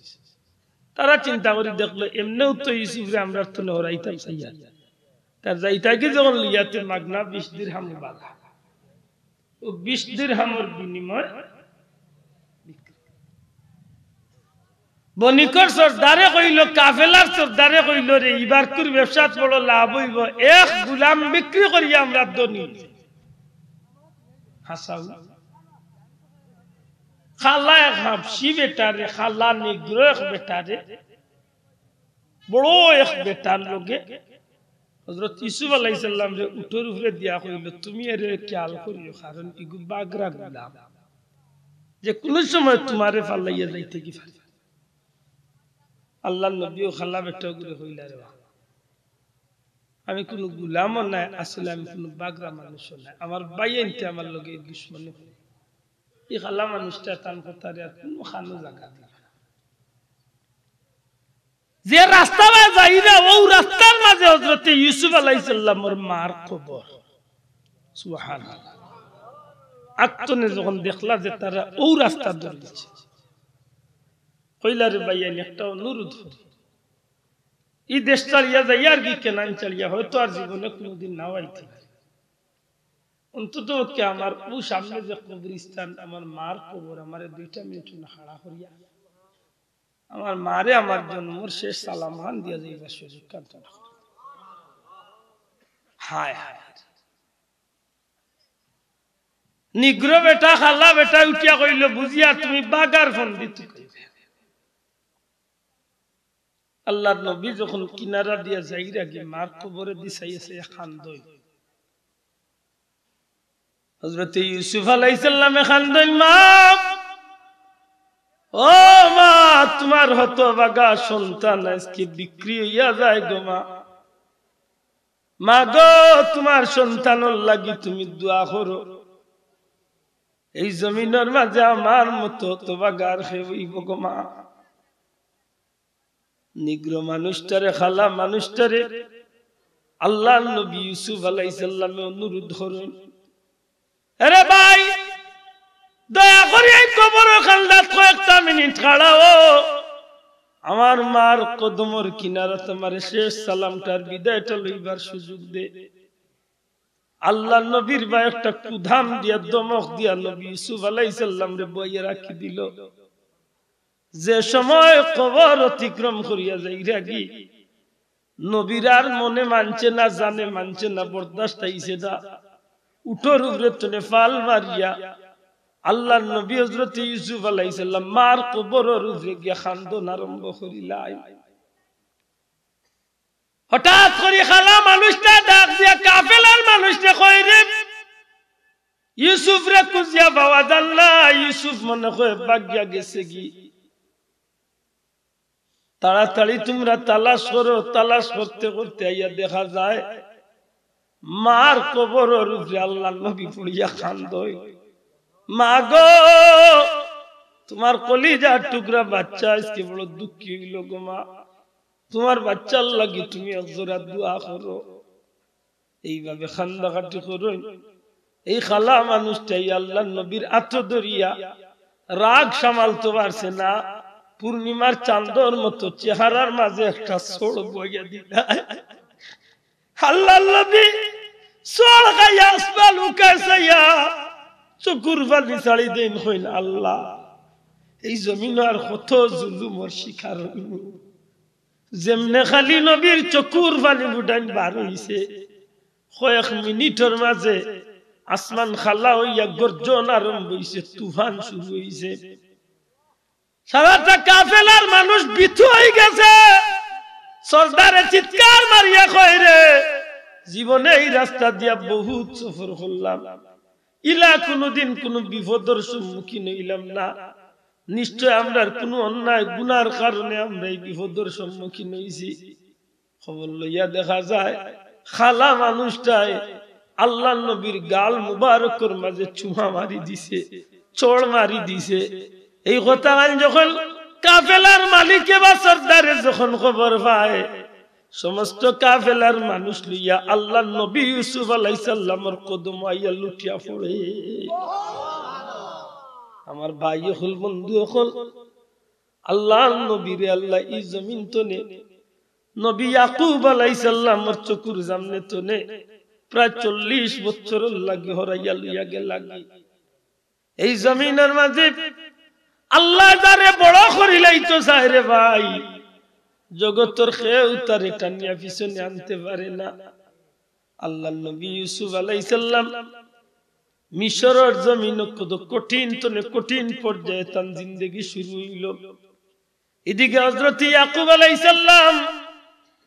তারা চিন্তা করি দেখলো, এমনেউ তো ইউসুফরে আমরার থনে হরাইতাম চাইয়ার, তার যাইতাগি যখন লইয়া তে মাগনা বিশ দিরহাম বালা। অউ বিশ দিরহামর বিনিময়ে বিক্রি। বণিকর সর্দারে কইল, কাফেলার সর্দারে কইল, "রে, ইবারকুর ব্যবসাত বড় লাভ অইবো, এক গুলাম বিক্রি করিয়া আমরা ধনী।" হাছাউ। কালা এক হাবশি বেটারে, কালা নিগ্রো এক বেটারে, বড় এক বেটার লগে হযরত ইউসুফ আলাইহিস সালামরে উটর উপরে দিয়া কইল, "তুমি এরে খেয়াল করিও, কারণ ইগু বাগরা গুলাম, যে কুনু সময় তুমারে ফালাইয়া যাইতে কি পারে।" আল্লাহর নবীও খালা বেটা অগুরে কইলা, "রে বা, আমি কুনু গুলামও নায়, আসলে আমি কুনু বাগরা মানুষও নায়, আমার ভাইয়াইন্তে আমার লগে এই দুশমনি করে, এই খালা মানুষটা তান কথারে আর কুনু খানো জাগা দিবা না।" যে রাস্তা বায় যাইরা, অউ রাস্তার মাঝে হযরতে ইউসুফ আলাইহিস সালামর মার কবর। সুবহানাল্লাহ। আগ তনে যখন দেখলা যে তারা অউ রাস্তা ধরি দিছে, কইলা, "রে ভাইয়াইন, একটা অনুরোধ করি, ই দেশ ছাড়িয়া যাইয়ার গি, কেনান ছাড়িয়া, হয়তো আর জীবনে কুনুদিন নাও আইতে পারি। অন্তত পক্ষে আমার অউ সামনে যে কবরস্থান, আমার মার কবর, আমারে দুইটা মিনিট না খাড়া করিয়া আমার মারে আমার জন্মর শেষ সালাম খান দিয়া যাইবার সুযোগ খান তো না।" হায় হায়। নিগ্রো বেটা, খালা বেটা উঠিয়া কইল, "বুঝিয়া তুমি বাগার ফন্দি তুকাইবে।" আল্লাহর নবী যখন কিনারা দিয়া যাইরা গি, মার কবরেদি চাইয়া চাইয়া কান্দইন। হযরতে ইউসুফ আলাইহিস সালামে কান্দইন, "মা, ও মা, তুমার হতভাগা সন্তান আইজকে বিক্রি অইয়া যায় গো মা। মা গো, তুমার সন্তানর লাগি তুমি দোয়া করো। এই জমিনর মাঝে আমার মতো হতভাগা আর কেউ অইবো গো মা।" নিগ্রো মানুষটারে, খালা মানুষটারে আল্লাহর নবী ইউসুফ আলাইহিস সালামে অনুরোধ করইন, "এরে ভাই, দয়া করি এই কবরর কান্দাত কয়েকটা মিনিট খাড়াও, আমার মার কদমর কিনারাত আমারে শেষ সালামটার বিদায়টা লইবার সুযোগ দে।" আল্লাহর নবীর বায় একটা কুধাম দিয়া, ধমক দিয়া নবী ইউসুফ আলাইহিস সালামরে বইয়া রাখি দিল। যে সময় কবর অতিক্রম করিয়া যাইরা গি, নবীর আর মনে মানছে না, জানে মানছে না, বরদাস্ত অইছে না। উটর উপরে তনে ফাল মারিয়া আল্লাহর নবী হযরতে ইউসুফ আলাইহিস সালাম মার কবরর উপরে গিয়া কান্দন আরম্ভ করিলাইন। হঠাৎ করি খালা মানুষটা ডাক দিয়া কাফেলার মানুষরে কয়, "রে, ইউসুফরে খুঁজিয়া পাওয়া যার না, ইউসুফ মনে কয় ভাগিয়া গেছে গি।" তাড়াতাড়ি তুমরা তালাশ করো। তালাশ করতে করতে আইয়া দেখা যায় মার কবরর উপরে আল্লাহর নবী পড়িয়া কান্দইন, "মা গো, তুমার কলিজার টুকরা বাচ্চা আইজকে বড় দুঃখী অইলো গো মা, তুমার বাচ্চার লাগি তুমি এক জোড়া দোয়া করো।" এইভাবে কান্দাকাটি করইন। এই খালা মানুষটাই আল্লাহর নবীর আতো ধরিয়া রাগ সামালতো পারছে না, পূর্ণিমার চান্দর মতো চেহারার মাঝে একটা ছড় বইয়া দিলা। আল্লাহর নবী ছড় খাইয়া আসমান উকায় চাইয়া চকুর পানি ছাড়ি দেইন, কইন, "আল্লাহ, এই জমিনো আর কত জুলুমর শিকার অইমু।" যেমনে খালি নবীর চকুর পানি বুটাইন বার অইছে, কয়েক মিনিটর মাঝে আসমান খালা অইয়া গর্জন আরম্ভ অইছে, তুফান শুরু অইছে। সারাটা কাফেলার মানুষ ভীতু অইগেছে। সর্দারে চিৎকার মারিয়া কয়, "রে, জীবনে এই রাস্তা দিয়া বহুত সফর করলাম, ইলা কুনুদিন কুনু বিপদর সম্মুখীন অইলাম না। নিশ্চয় আমরার কুনু অন্যায় গুনার কারণে আমরা এই বিপদর সম্মুখীন অইছি।" খবর লইয়া দেখা যায়, খালা মানুষটায় আল্লাহর নবীর গাল মুবারকর মাঝে চুমা মারি দিছে, চড় মারি দিছে। এই কথা যখন কাফেলার মালিকে বা সর্দারে যখন খবর পায়, সমস্ত কাফেলার মানুষ লইয়া আল্লাহর নবী ইউসুফ আলাইহিস সালামর কদম আইয়া লুটিয়া পড়ে। আমার ভাই অকল, বন্ধু অকল, আল্লাহর নবীরে আল্লাহ ই জমিন তনে, নবী ইয়াকুব আলাইহিস সালামর চকুর সামনে তনে প্রায় চল্লিশ বছরর লাগি হরাইয়া লইয়া গেলা গি। এই জমিনর মাঝে আল্লাহ যারে বড় করিলাইতো চায় রে ভাই, জগতর কেউ তারে টানিয়া পিছনে আনতে পারে না। আল্লাহর নবী ইউসুফ আলাইহিস সালাম মিশরর জমিনো কত কঠিন তনে কঠিন পর্যায়ে তান জিন্দেগি শুরু অইলো। এদিকে হযরত ইয়াকুব আলাইহিস সালাম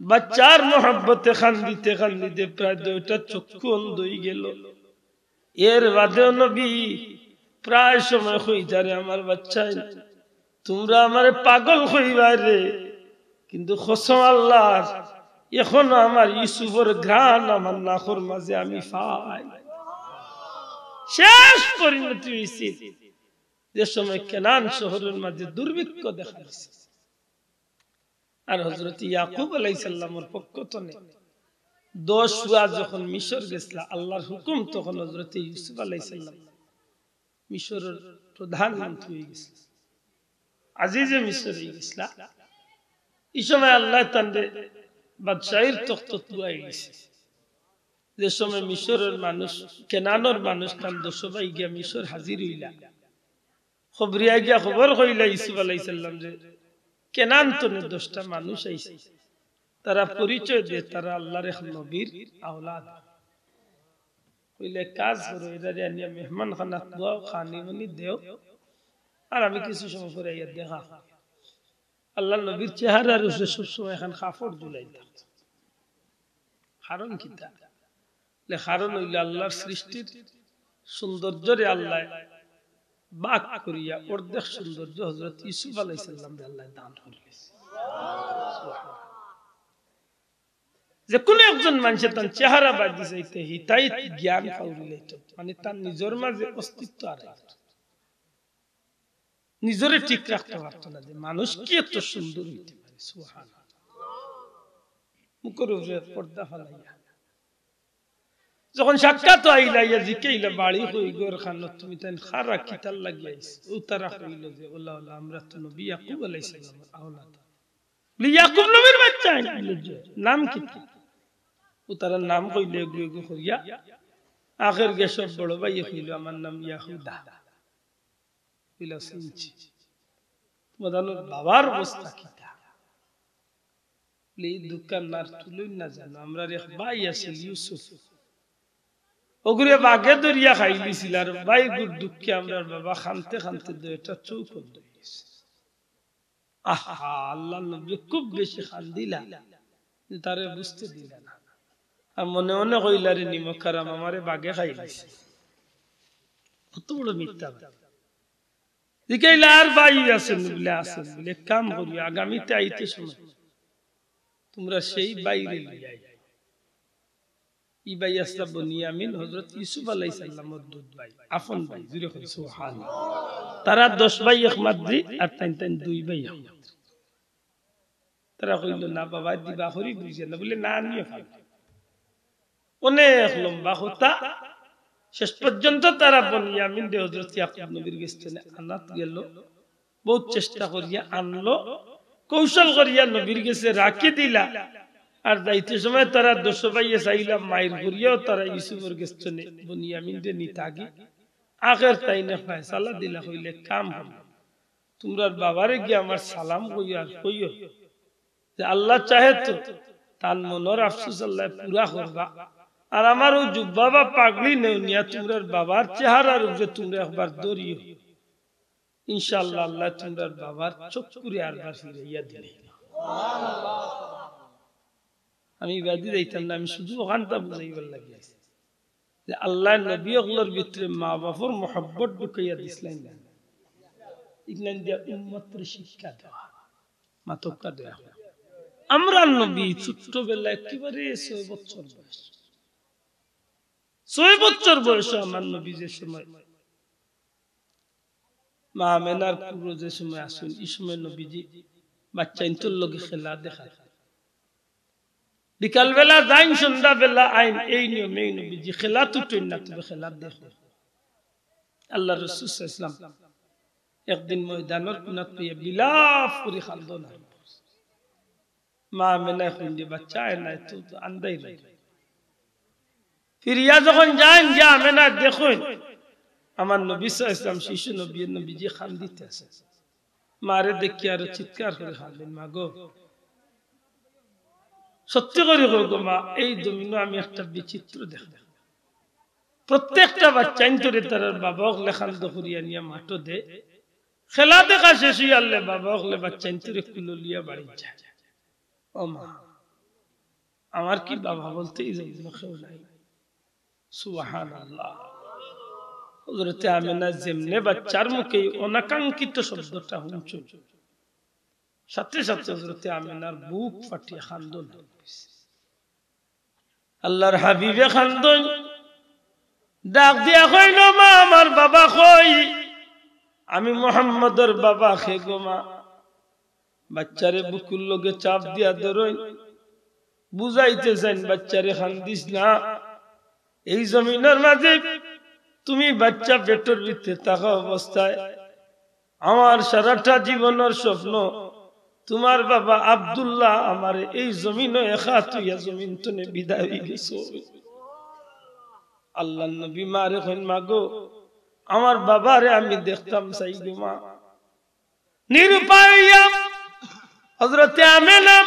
বাচ্চার মহব্বতে কান্দিতে কান্দিতে প্রায় দুইটা চক্ষু অন্ধ অইগেলো। এর বাদেও নবী প্রায় সময় কইতা রে, "আমার বাচ্চাইন, তুমরা আমারে পাগল কইবায় রে, কিন্তু কসম আল্লাহর, এখনো আমার ইউসুফর ঘ্রাণ আমার নাকর মাঝে আমি পাই। শেষ পরিণতি অইছে যে সময় কেনান শহরর মাঝে দুর্ভিক্ষ দেখা দিছে। আর হযরত ইয়াকুব আলাইহিস সালামর পক্ষ তনে দশ পুয়া যখন মিশর গেছলা, আল্লাহর হুকুম, তখন হযরত ইউসুফ আলাইহিস সালাম মিশরর প্রধানমন্ত্রী অইগেছলা, আজিজে মিশর অইগেছলা। ই সময় আল্লায় তানরে বাদশাহীর তখতত বওয়াই দিছে। যে সময় মিশরর মানুষ, কেনানর মানুষ তান দশ ভাই গিয়া মিশর হাজির অইলা, খবরিয়া গিয়া খবর কইলা ইউসুফ আলাইহিস সালামরে, কেনান তনে দশটা মানুষ আইছে, তারা পরিচয় দে তারা আল্লাহর এক নবীর আওলাদ। কইলে, কাজ করো, এরারে আনিয়া মেহমানখানাত বওয়াও, খানি মানি দেও, আর আমি কিছু সময় পরে আইয়া দেখা করি। আল্লাহর নবীর চেহারার উপরে সবসময় এখান কাপড় ঝুলাই থাকতো। কারণ কিতা? বলে, কারণ অইল আল্লাহর সৃষ্টির সৌন্দর্যরে আল্লায় ভাগ করিয়া অর্ধেক সৌন্দর্য হযরত ইউসুফ আলাইহিস সালামরে আল্লায় দান করিলিছে। যে কোনো একজন মানুষে তার চেহারা বাজি যাইতে হিতাই জ্ঞান ফাউরি লাইত, মানে তার নিজর মাঝে অস্তিত্ব আর নিজরে ঠিক রাখতে পারতো না যে মানুষ কি এত সুন্দর হইতে পারে। সুবহানাল্লাহ। মুখর উপরে পর্দা ফালাইয়া যখন সাক্ষাৎ আইলা, ইয়া জিকাইলা, "বাড়ি কই, ঘর খানো, তুমি তাইন খারা কিতার লাগি আইছো?" ও তারা কইল যে, "ওলা, ওলা, আমরা তো নবী ইয়াকুব আলাইহিস সালামর আওলাদ।" বলে, "ইয়াকুব নবীর বাচ্চা?" বলে, "জি।" "নাম কিতা?" ও তারা নাম কইলে এগু এগু করিয়া, আখের গিয়া সব বড় ভাইয়ে কইল, "আমার নাম ইয়াহুদা।" কইলা, "চিনছি।" "তোমার বাবার অবস্থা কিতা?" বলে, "এই দুঃখ আর তুলইন না জানো, আমরার এক ভাই আছিল ইউসুফ, ওগুরে বাঘে ধরিয়া খাইলিছিল, আর ভাইগুর দুঃখে আমরার বাবা কানতে কানতে দুইটা চোখ অন্ধ অইগেছে।" আহা, আল্লাহর নবী খুব বেশি কান্দিলা, কিন্তু তারে বুঝতে দিলা না। আর মনে মনে কইলা, "রে নিমক হারাম, আমারে বাঘে খাইলিছে।" কত বড় মিথ্যা। জিকাইলা, "আর ভাই আছইন?" বলে, "আছইন।" বলে, "এক কাম করিও, আগামীতে আইতে সময় তোমরা সেই ভাইরে লইয়া আইও।" ই ভাই আছলা বনিয়ামিন, হযরত ইউসুফ আলাইহিস সালামর দুধ ভাই, আপন ভাই। জুরে কই, "সুবহানাল্লাহ।" তারা দশ ভাই এক মাদ্রি, আর তাইন তাইন দুই ভাই এক মাদ্রি। তারা কইল, "না বাবা, দিবা করি বুঝে না।" বলে, "না, আনিও পারবে।" অনেক লম্বা কথা। শেষ পর্যন্ত তারা বনিয়ামিনরে হযরত ইয়াকুব নবীর গেছ থনে আনাত গেল। বহুত চেষ্টা করিয়া আনলো, কৌশল করিয়া নবীর গেছে রাখি দিলা। আর যাইতে সময় তারা দশ ভাইয়ে চাইলা মাইর করিয়াও তারা ইউসুফর গেছ থনে বনিয়ামিনরে নিতা গি। আখের তাইনে ফয়সালা দিলা, কইলে, "কাম হইল, তোমরার বাবারে গিয়া আমার সালাম কইও, আর কইও যে আল্লাহ চাহে তো তান মনর আফসোস আল্লায় পুরা করবা। আর আমার অউ জুব্বা বা পাগড়ি নেও নিয়া তোমরার বাবার চেহারার উপরে তোমরা একবার ধরিও, ইনশাআল্লাহ আল্লায় তোমরার বাবার চক্ষুরে আরবার ফিরাইয়া দিলে।" আমি ইবাদি যাইতাম না, আমি শুধু অখানটা বুঝাইবার লাগি আইছি যে আল্লায় নবী অকলর ভিতরে মা বাপর মহব্বত ঢুকাইয়া দিছলাইন না, ইগলাইন দিয়া উম্মতরে শিক্ষা দেওয়া। মাতক্কা দেয়া। আমরার নবী ছোট্টবেলা একেবারে ছয় বছর বয়স, ছয় বছর বয়সে আমার নবী যে সময় মা আমেনার কুলো যে সময় আছইন, ই সময় নবীজি বাচ্চাইন্তর লগে খেলা দেখার। বিকালবেলা যাইন, সন্ধ্যাবেলা আইন, এই নিয়মে নবীজি খেলাত উঠইন না, তবে খেলা দেখইন। আল্লাহর রাসূল সাল্লাল্লাহু আলাইহি ওয়াসাল্লাম একদিন ময়দানর কুনাত বইয়া বিলাপ করি কান্দন আরম্ভ করছে। মা আমেনায় কইন যে, "বাচ্চা, আয় না, এত তো আন্দাই রইল।" ফিরিয়া যখন যাইন, গিয়া আমেনায় দেখইন, আমার নবী সাল্লাল্লাহু আলাইহি ওয়াসাল্লাম, শিশু নবী, নবীজি কান্দিতে আছে। মারে দেখিয়া আরো চিৎকার করি কান্দইন, "মা গো, সত্যি করি কও গো মা, এই জমিনো আমি একটা বিচিত্র দেখলাম। প্রত্যেকটা বাচ্চাইন্তরে তারার বাবা অকলে কান্দো করিয়া নিয়া মাঠো দে, খেলা দেখা শেষ অইয়ারলে বাবা অকলে বাচ্চাইন্তরে কুলো লইয়া বাড়িত যায়। ও মা, আমার কি বাবা বলতে এই জমিনো কেউ নাই?" সুবহানাল্লাহ। হযরতে আমেনা যেমনে বাচ্চার মুখে এই অনাকাঙ্ক্ষিত শব্দটা হুনছইন, সাথে সাথে হযরতে আমেনার বুক ফাটিয়া কান্দন। আল্লাহর হাবিবে কান্দন, ডাক দিয়া কইল, "মা, আমার বাবা কই? আমি মুহাম্মদর বাবা কে গো মা?" বাচ্চারে বুকুর লগে চাপ দিয়া ধরইন, বুঝাইতে চাইন, "বাচ্চারে কান্দিস না, এই জমিনর মাঝে তুমি বাচ্চা পেটর ভিতরে থাকা অবস্থায় আমার সারাটা জীবনর স্বপ্ন, তোমার বাবা আব্দুল্লাহ আমারে এই জমিনো একা থইয়া জমিন তনে বিদায় হই গেছে।" আল্লাহর নবী মারে কইন, "মা গো, আমার বাবারে আমি দেখতাম চাই গো মা।" নিরুপায় হইয়া হযরতে আমেনা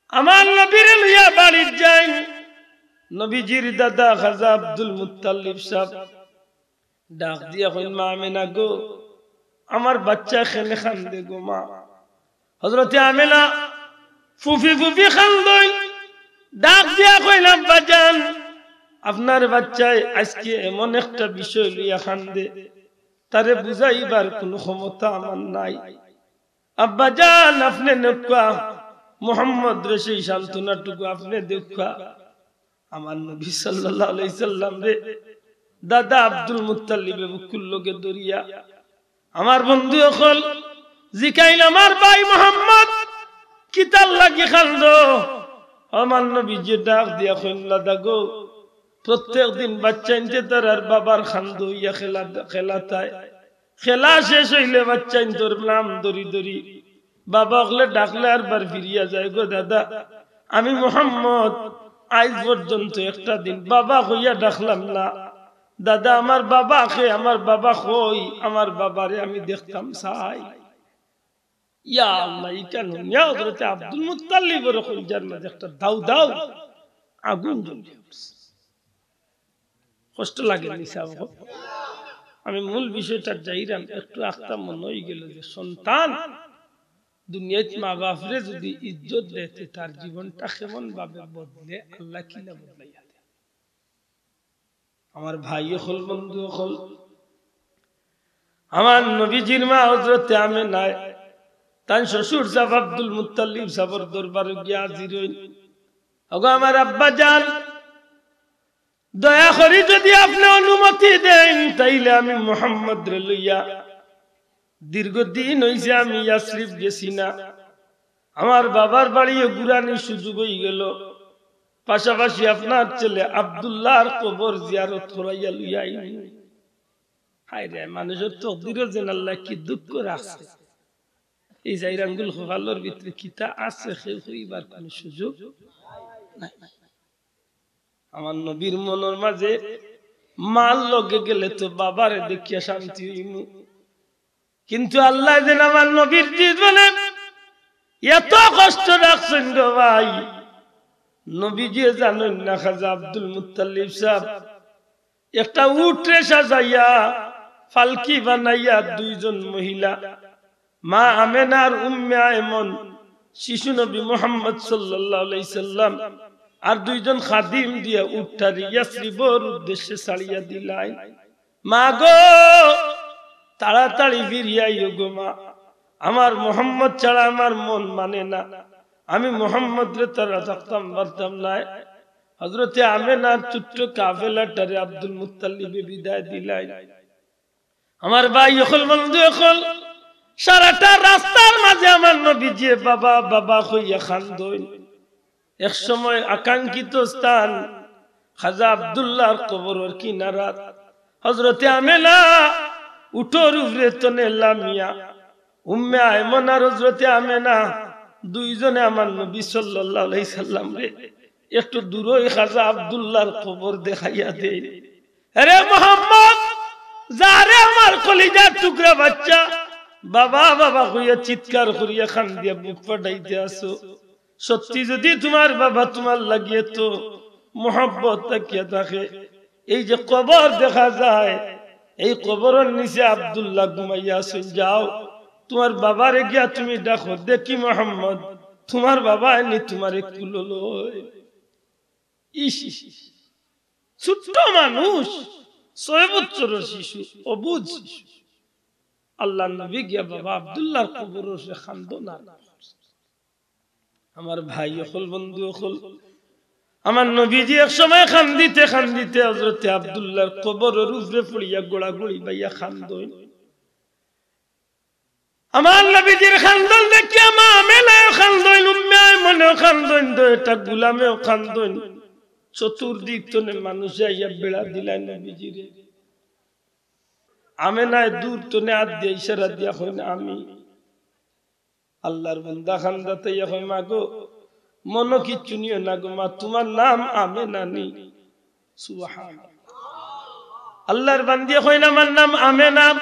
আমার নবীরে লইয়া বাড়িত যাইন। নবীজির দাদা খাজা আব্দুল মুত্তালিব সাহেব ডাক দিয়া কইন, "মা আমেনা গো, আমার বাচ্চা কেনে কান্দে গো মা?" হযরতে আমেনা ফুফি ফুফি কান্দইন, ডাক দিয়া কইন, "আব্বাজান, আপনার বাচ্চায় আজকে এমন একটা বিষয় লইয়া কান্দে, তারে বুঝাইবার কোনো ক্ষমতা আমার নাই। আব্বাজান, আপনে নেউক্কা, মুহাম্মদরে সেই সান্ত্বনাটুকু আপনে দেউক্কা।" আমার নবী সাল্লাল্লাহু আলাইহি সাল্লামরে দাদা আব্দুল মুত্তালিবে বুকুর লগে ধরিয়া, আমার বন্ধু অকল জিকাইন, "আমার ভাই মুহাম্মদ, কিতার লাগি কান্দো?" আমার নবীজি ডাক দিয়া কইন, "দাদা গো, প্রত্যেক দিন বাচ্চাইন্তে তারার বাবার কান্দো অইয়া খেলা, খেলা থায়। খেলা শেষ অইলে বাচ্চাইন্তর নাম ধরি ধরি বাবা অকলে ডাকলে আরবার ফিরিয়া যায় গো দাদা। আমি মুহাম্মদ আইজ পর্যন্ত একটা দিন বাবা কইয়া ডাকলাম না। দাদা, আমার বাবা কে, আমার বাবা কই? আমার বাবারে আমি দেখতাম চাই।" ইয়া আল্লাহ, ইখান হুনিয়া হযরতে আব্দুল মুত্তালিবর কলিজার মাঝে একটা দাউ দাউ আগুন জ্বলি উঠছে। কষ্ট লাগে নি সাব? আমি মূল বিষয়টা যাইরাম, একটু আখতা মনে হই গেল যে সন্তান দুনিয়াত মা বাপরে যদি ইজ্জত দেয়, তে তার জীবনটা কেমন ভাবে বদলে, আল্লাহ কি না বদলাইয়া দেয়। আমার ভাই অকল, বন্ধু অকল, আমার নবীজির মা হযরতে আমেনায় তান শ্বশুর সাব আব্দুল মুত্তালিব সাবর দরবারো গিয়া হাজির হইন। "ওগো আমার আব্বাজান, দয়া করি যদি আপনে অনুমতি দেইন, তাইলে আমি মুহাম্মদরে লইয়া, দীর্ঘদিন হইছে আমি ইয়াসরিব গেছি না, আমার বাবার বাড়িও ঘুরানির সুযোগ হই গেল, পাশাপাশি আপনার ছেলে আব্দুল্লাহর কবর জিয়ারত করাইয়া লইয়া আইনি।" হায় রে, মানুষর তকদিরও যেন আল্লাহ কি দুঃখ রাখছে। এই চাইর আঙ্গুল কপালর ভিতরে কিতা আছে, কেউ কইবার কোনো সুযোগ নাই। আমার নবীর মনর মাঝে মার লগে গেলে তো বাবারে দেখিয়া শান্তি হইমু, কিন্তু আল্লাহ যেন আমার নবীর জীবনে এত কষ্ট রাখছেন গো ভাই। নবীজি জানেন না, খাজা আব্দুল মুত্তালিব সাব একটা উটরে সাজাইয়া, ফালকি বানাইয়া, দুইজন মহিলা, মা আমেনা আর উম্মে আয়মন, শিশু নবী মুহাম্মদ সাল্লাল্লাহু আলাইহি সাল্লাম, আর দুইজন খাদিম দিয়া উটটারে ইয়াসরিবর উদ্দেশ্যে ছাড়িয়া দিলাইন। "মা গো, তাড়াতাড়ি ফিরিয়া আইও গো মা, আমার মোহাম্মদ ছাড়া আমার মন মানে না, আমি মোহাম্মদরে ছাড়া থাকতাম পারতাম নায়।" হযরতে আমেনার ছোট্ট কাফেলাটারে আব্দুল মুত্তালিবে বিদায় দিলাইন। আমার ভাই অকল, বন্ধু অকল, সারাটা রাস্তার মাঝে আমার নবীজিয়ে বাবা, বাবা কইয়া কান্দইন। এক সময় আকাঙ্ক্ষিত স্থান খাজা আব্দুল্লাহর কবরর কিনারাত হযরতে আমেনা উটর উপরে তনে লামিয়া, উম্মে আয়মন আর হযরতে আমেনা দুইজনে আমার নবী সাল্লাল্লাহু আলাইহি সাল্লামরে একটু দূরই খাজা আব্দুল্লাহর কবর দেখাইয়া দেয়। "আরে মোহাম্মদ, যা রে আমার কলিজার টুকরা বাচ্চা, বাবা, বাবা কইয়া চিৎকার করিয়া কান্দিয়া বুক ফাটাইতে আছো। সত্যি যদি তোমার বাবা তোমার লাগি এত মহব্বত থাকিয়া থাকে, এই যে কবর দেখা যায়, এই কবরর নিচে আব্দুল্লাহ ঘুমাইয়া আছইন, যাও তোমার বাবারে গিয়া তুমি ডাকো, দেখি মোহাম্মদ তোমার বাবা এনি তোমারে কুলো লয়।" ইস, ইস, ইস। ছোট্ট মানুষ, ছয় বছরর শিশু, অবুঝ শিশু। আল্লাহর নবী গিয়া বাবা আব্দুল্লাহর কবরর উপরে কান্দন আরম্ভ করছে। আমার ভাই অকল, বন্ধু অকল, আমার নবীজি এক সময় কান্দিতে কান্দিতে হযরতে আব্দুল্লাহর কবরর উপরে পড়িয়া গড়াগড়ি বাইয়া কান্দইন। আমার নবীজির কান্দন দেখিয়া মা আমেনায়ও কান্দইন, উম্মে আয়মনেও কান্দইন, দুইটা গুলামেও কান্দইন। চতুর্দিক তনে মানুষে আইয়া বেড়া দিলাইন নবীজিরে। আমেনায় দূর তনে আত দিয়া ইশারা দিয়া কইন, "আমি।" আল্লাহর বান্দা কান্দাত আইয়া কয়, "মা গো, মনো কিচ্ছু নিও না গো মা, তুমার নাম আমেনা নি?" সুবহানাল্লাহ। আল্লাহর বান্দিয়ে কইন, "আমার নাম আমেনা।"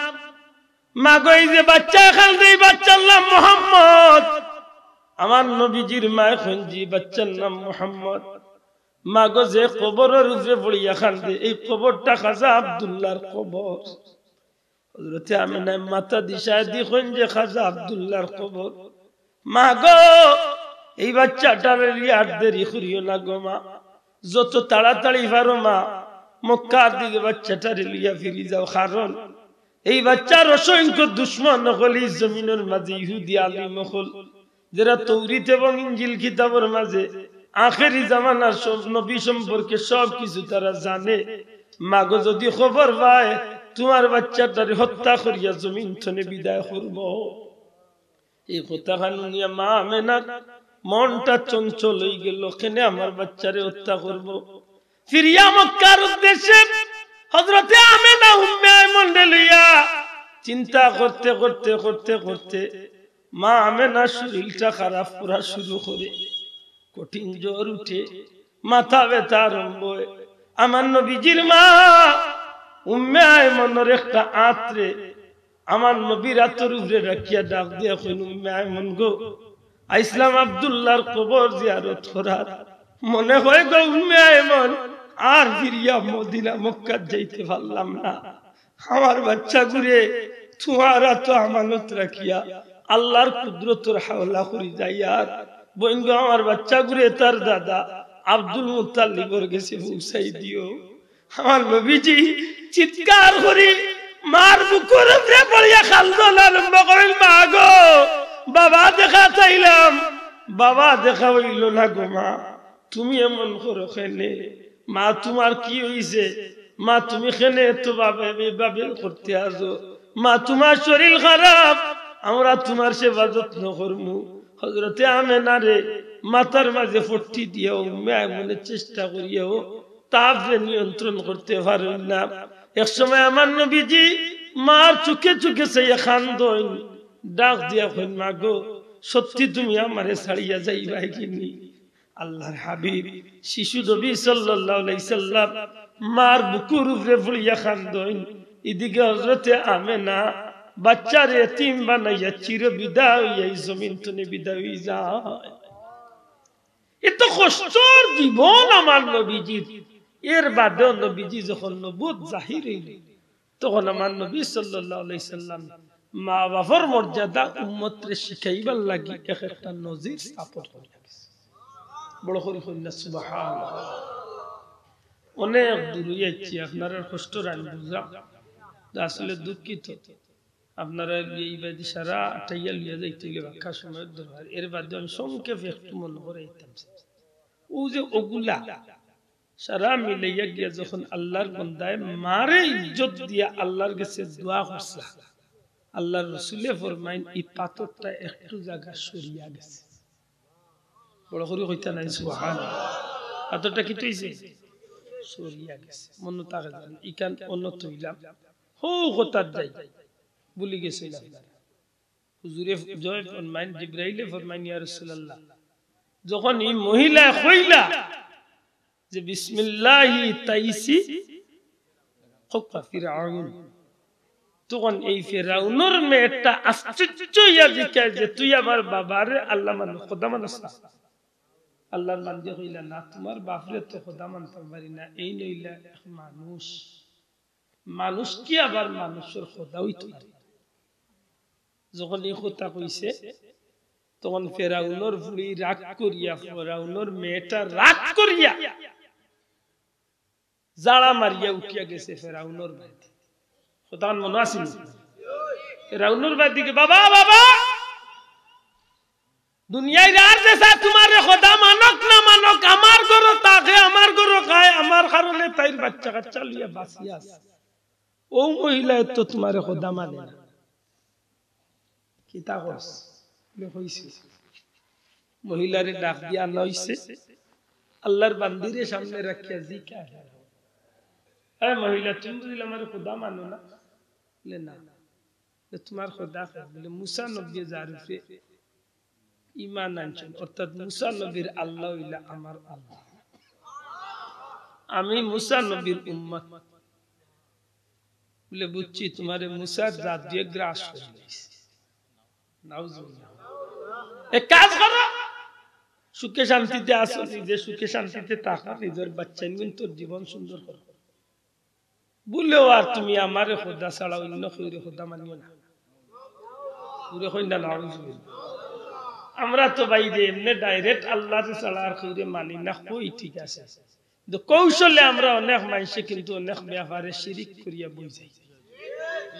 মা গো, এই যে বাচ্চায় কান্দে, এই বাচ্চার নাম মোহাম্মদ। আমার নবীজির মায় কইন, "জি, বাচ্চার নাম মোহাম্মদ।" মা গো, যে কবরর উপরে পড়িয়া কান্দে, এই কবরটা খাজা আব্দুল্লাহর কবর। হযরতে আমেনায় মাথা দি ইশারা দি কইন যে, "খাজা আব্দুল্লাহর কবর।" মা গো, এই বাচ্চাটারে লইয়া আর দেরি করিও না গো মা, যত তাড়াতাড়ি পারো মা, মক্কার দিকে বাচ্চাটারে লইয়া ফিরি যাও, কারণ এই বাচ্চার অসংখ্য দুশমন অকল এই জমিনর মাঝে, ইহুদি আলিম অকল, যেরা তৌরিত এবং ইঞ্জিল কিতাবর মাঝে আখেরি জামানার সব নবী সম্পর্কে সব কিছু তারা জানে। মা গো, যদি খবর পায়, তুমার বাচ্চাটারে হত্যা করিয়া জমিন তনে বিদায় করব। এই কথা খান হুনিয়া মা আমেনার মনটা চঞ্চল অই গেল, কেনে আমার বাচ্চারে হত্যা করব? ফিরিয়া মক্কার উদ্দেশ্যে হযরতে আমেনা উম্মে আয়মনরে লইয়া চিন্তা করতে করতে করতে করতে মা আমেনার শরীরটা খারাপ করা শুরু করে। কঠিন জ্বর উঠে, মাথা ব্যথা আরম্ভ হয়। আমার নবীজির মা উম্মে আয়মনর একটা আতরে আমার নবীর আতর উপরে রাখিয়া ডাক দিয়া কইন, "উম্মে আয়মন গো, আইছলাম আব্দুল্লাহর কবর জিয়ারত করার। মনে হয় গো উম্মে আয়মন, আর ফিরিয়া মদিনা মক্কাত যাইতে পারলাম না। আমার বাচ্চাগুরে তুমার আতো আমানত রাখিয়া আল্লাহর কুদরতর হাওলা করি যাইয়ার।" বইন গো, আমার বাচ্চাগুরে তার দাদা আব্দুল মুত্তালিবর গেছে পৌঁছাই দিও। আমার নবীজি চিৎকার করি মার বুকুর উপরে পড়িয়া কান্দন আরম্ভ করিল, "মা গো, বাবা দেখা চাইলাম, বাবা দেখা অইল না গো মা, তুমি এমন করো কেনে? মা তুমার কি অইছে? মা তুমি কেনে এত ভাবে, এভাবে করতে আছো? মা তুমার শরীর খারাপ, আমরা তুমার সেবা যত্ন করমু।" হযরতে আমেনারে মাথার মাঝে পট্টি দিয়াও, উম্মে আয়মনে চেষ্টা করিয়াও তাপরে নিয়ন্ত্রণ করতে পারইন না। এক সময় আমার নবীজি মার চোখে চোখে চাইয়া কান্দইন, ডাক দিয়া কইন, "মা গো, সত্যি তুমি আমারে ছাড়িয়া যাইবায় কিনি?" আল্লাহর হাবিব, শিশু নবী সাল্লাল্লাহু আলাইহি সাল্লাম, মার বুকুর উপরে পড়িয়া কান্দইন। এদিকে হযরতে আমেনা বাচ্চারে এতিম বানাইয়া চির বিদায় অইয়া এই জমিন তনে বিদায় অই যায়। এত কষ্টর জীবন আমার নবীজির। এর বাদেও নবীজি যখন নবুয়ত জাহির অইল, তখন আমার নবী সাল্লাল্লাহু আলাইহি সাল্লাম মা বাপর মর্যাদা উম্মতরে শিখাইবার লাগি এক একটা নজির স্থাপন করিয়া গেছে। বড় করি কইন না সুবহানাল্লাহ। অনেক দূর অইয়া আইছি, আপনারার কষ্ট আমি বুঝলাম, তে আসলে দুঃখিত। আপনারা এই বাদি সারা আটাইয়া লইয়া যাইতে অইলে বাক্কা সময়র দরকার। এর বাদে আমি সংক্ষেপে একটু মনে করাইতাম চাই। ও যে ওগুলা সারা মিলাইয়া গিয়া যখন আল্লাহর বন্দায় মারে ইজ্জত দিয়া আল্লাহর গেছে দোয়া করছে, আল্লাহর রসুলে ফরমাইন, "ই পাথরটা একটু জাগা সরিয়া গেছে।" বড় করি কইতা নাই সুবহান। পাথরটা কিতা অইছে? সরিয়া গেছে। মনো থাকে জানি, ইখান অন্য থইলাম। হউ কথাত যাই, ভুলি গেছইন আপনারা। হুজুরে জয় ফরমাইন, জিব্রাইলে ফরমাইন, "ইয়া রাসূলুল্লাহ, যখন ই মহিলায় কইলা যে বিসমিল্লাহি তাইসি কওকা ফিরাউন, তখন এই ফেরাউনর মেয়েটা আশ্চর্য অইয়া জিকায় যে, 'তুই আমার বাবারে আল্লাহ মানস, খোদা মানস না?' আল্লাহর বান্দি কইলা, 'না, তুমার বাপরে তো খোদা মানতাম পারি না, এইন অইলা এক মানুষ।' মানুষ কি আবার মানুষর খোদা অইতো পারে?" যখন ই কথা কইছে, তখন ফেরাউনর ফুড়ি রাগ করিয়া, ফেরাউনর মেয়েটা রাগ করিয়া, জাড়া মারিয়া উঠিয়া গেছে ফেরাউনর বাড়িত। কথা মনো আছে নি? ফেরাউনর বাড়িত গিয়া, "বাবা, বাবা, দুনিয়ার আর যে চায় তুমারে খোদা মানউক না মানউক, আমার ঘরো থাকে, আমার ঘরো খায়, আমার কারণে তাইর বাচ্চা কাচ্চা লইয়া বাঁচিয়া আছে। অউ মহিলায় তো তুমারে খোদা মানে না।" কিতা কস? বুলে, "কইছি।" মহিলারে ডাক দিয়া আনা অইছে, আল্লার বান্দিরে সামনে রাখিয়া জিকায়, "এ মহিলা, তুমি বুঝিলে আমারে খোদা মানো না?" বুলে, "না।" বুলে, "তুমার খোদা কে?" বুলে, "মুসা নবীয়ে যার উপরে ঈমান আনছইন, অর্থাৎ মুসা নবীর আল্লা অইলা আমার আল্লা। আমি মুসা নবীর উম্মত।" বুলে, "বুঝছি, তুমারে মুসার জাদুয়ে গ্রাস করি লাইছে।" নাউজুবিল্লাহ। এক কাজ করো, সুখে শান্তিতে আছো, নিজে সুখে শান্তিতে থাকো, নিজর বাচ্চাইনগুনতর জীবন সুন্দর করো। বুলেও আর তুমি আমারে খোদা ছাড়া অইন্য কেউরে খোদা মানিও না। জুরে কইন না, নাউজুবিল্লাহ। আমরা তো ভাইরে এমনে direct আল্লারে ছাড়া আর কেউরে মানি না, কই ঠিক আছে। কিন্তু কৌশলে আমরা অনেক মানষে কিন্তু অনেক ব্যাপারে শিরিক করিয়া বই যাই।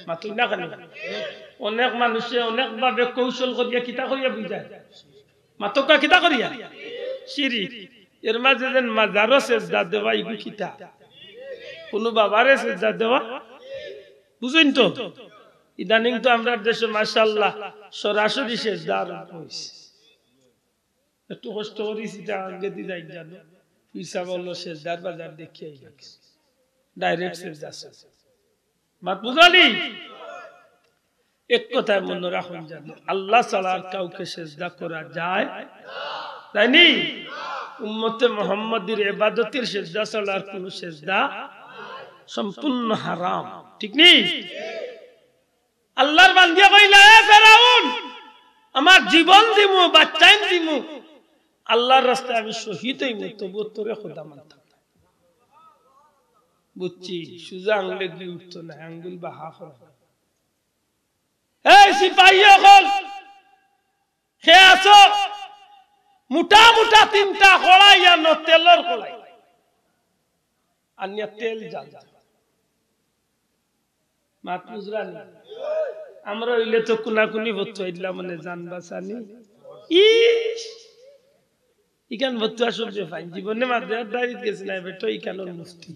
মাতইন না কেনে? অনেক মানষে অনেক ভাবে কৌশল করিয়া কিতা করিয়া বই যায়? মাতউক্কা কিতা করিয়া? শিরিক। এর মাঝে যেন মাজারো সেজদা দেওয়া, ইগু কিতা? কুনু বাবারে সেজদা দেওয়া? বুঝইন তো? ইদানিং তো আমরার দেশো মাশাআল্লাহ সরাসরি সেজদা আরম্ভ অইছে। একটু কষ্ট করি চিটাগাঙ্গেদি যাইন জানো, পীর সাব অকলর সেজদার বাজার দেখিয়া আইবা। Direct সেজদা আছে। মাত বুঝালি? এক কথায় মনো রাখইন জানো, আল্লা ছাড়া আর কাউকে সেজদা করা যায়? যায়নি? উম্মতে মুহাম্মাদির ইবাদতির সেজদা ছাড়া আর কুনু সেজদা সম্পূর্ণ হারাম। ঠিক নি? আল্লার বান্দিয়ে কইলা, "এ ফেরাউন, আমার জীবন দিমু, বাচ্চাইন দিমু, আল্লার রাস্তায় আমি শহীদ অইমু, তবুও তোরে খোদা মানতাম না।" বুঝছি, সুজা আঙ্গুলে ঘি উঠতো না, আঙ্গুল বাঁকা করা। এই সিপাহী অকল, কে আছো? মুটা মুটা তিনটা কড়াই আনো, তেলর কড়াই। আনিয়া তেল জাল। মাত বুঝরা নি? আমরা অইলে তো কুনাকুনি ফতুয়া দিলাম, মানে, জান বাঁচানি। ইশ! ইখান ফতুয়া সবচে ফাইন। জীবনে মাদ্রাসার দাড়িত গেছি না, বেটা, ইখানর মুফতি।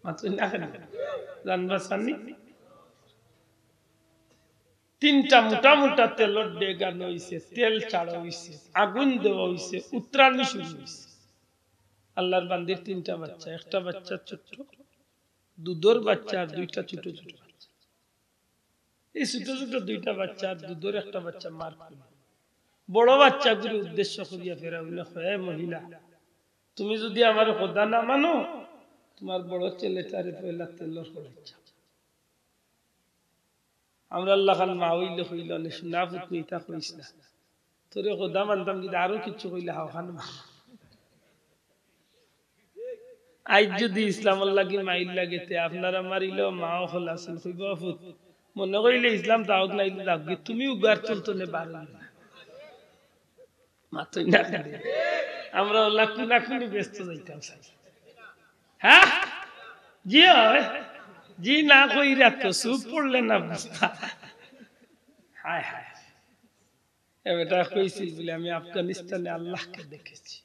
মাতইন না কেনে? জান বাঁচানি। তিনটা মুটা মুটা তেলর ডেগ আনা অইছে, তেল ছাড়া অইছে, আগুন দেওয়া অইছে, উতরানি শুরু অইছে। আল্লার বান্দির তিনটা বাচ্চা, একটা বাচ্চা ছোট্ট, দুধর বাচ্চা, আর দুইটা ছোট ছোট বাচ্চা। এই ছোট ছোট দুইটা বাচ্চা আর দুধর একটা বাচ্চা মার কোলে। বড় বাচ্চাগুরে উদ্দেশ্য করিয়া ফেরাউনে কয়, "এ মহিলা, তুমি যুদি আমারে খোদা না মানো, তুমার বড় ছেলেটারে পয়লা তেলর কড়াইত ছাড়ো।" আমরার লাখান মা অইলে কইলো নে, "সোনা পুত নি, ইতা কইস না। তোরে খোদা মানতাম, কিন্তু আরো কিচ্ছু কইলে হাওখান মার।" আইজ যুদি ইসলামর লাগি মাইর লাগে, তে আপনারা মারিলেও মা অকল আছইন, কইবা, "ও পুত, মনো কইলে ইসলাম যাউক নাইলে যাউক গি, তুমি উগার চলতো নে বার অইও না।" মাতইন না কেনে? আমরা অলা কুনাকুনি ব্যস্ত যাইতাম চাই। হ্যাঁ? জি অয়। জি না কইরা তো চুপ পড়লে না বুঝতা। হায় হায়। এ বেটা কইছিল বুলে, "আমি আফগানিস্তানে আল্লাহকে দেখেছি।"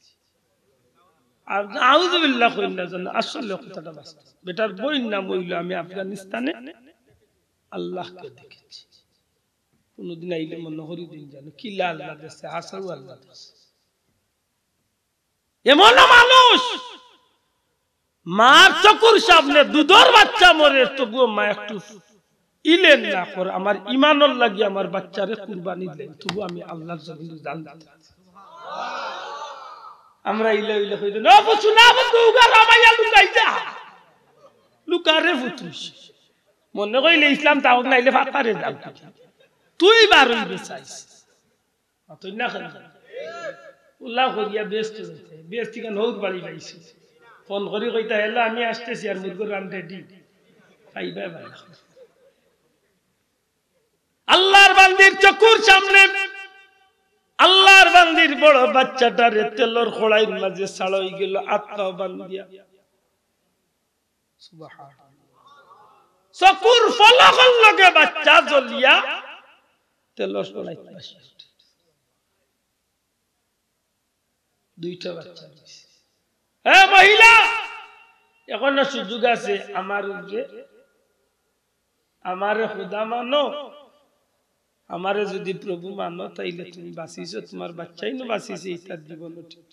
আর আউযুবিল্লাহ কইন না যেন, আসলে কথাটা বাস্তব। বেটার বইন নাম অইলো, "আমি আফগানিস্তানে আল্লাহকে দেখেছি।" কুনুদিন আইলে মনো করি দিন জানো, কিলা আল্লাহ দেখছে, হাছাউ আল্লাহ দেখছে। এমনও মানুষ মার চকুর সামনে দুধর বাচ্চা মরে, তবুও মা একটু ইলেন না করে, "আমার ইমানর লাগি আমার বাচ্চারে কুরবানি দিলাইন, তবু আমি আল্লার জমিনে জান দিতাম।" আমরা ইলা ইলা কইলে, "না, বুঝু না, বন্ধু, উগা রামাইয়া লুকাই যা। লুকা রে ফুতুস। মনো কইলে ইসলাম তাও নাইলে ফাতারে যাও। তুই বার অইবে চাইস।" মাতইন না কেনে? উল্লা করিয়া বেহেস্ত যাইতে। বেহেস্ত ইখান হউর বাড়ি পাইছে। ফোন করি কইতা, "হ্যালো, আমি আসতেছি আর মুরগর রান রেডি।" খাইবা বালা। আল্লার বান্দির চকুর সামনে আল্লার বান্দির বড় বাচ্চাটারে তেলর কড়াইর মাঝে ছাড়া অইগেলো, আত পাও বান্দিয়া। সুবহানাল্লাহ। চকুর পলকর লগে বাচ্চা জ্বলিয়া তেলর কড়াইত ভাসি উঠে। দুইটা বাচ্চা দিছে। হে মহিলা, এখনো সুযোগ আছে আমার উপরে। আমারে খুদা মানো, আমারে যদি প্রভু মানো, তাইলে তুমি বাঁচিছো, তোমার বাচ্চাইনও বাঁচিছে, ইতার জীবনও ঠিক।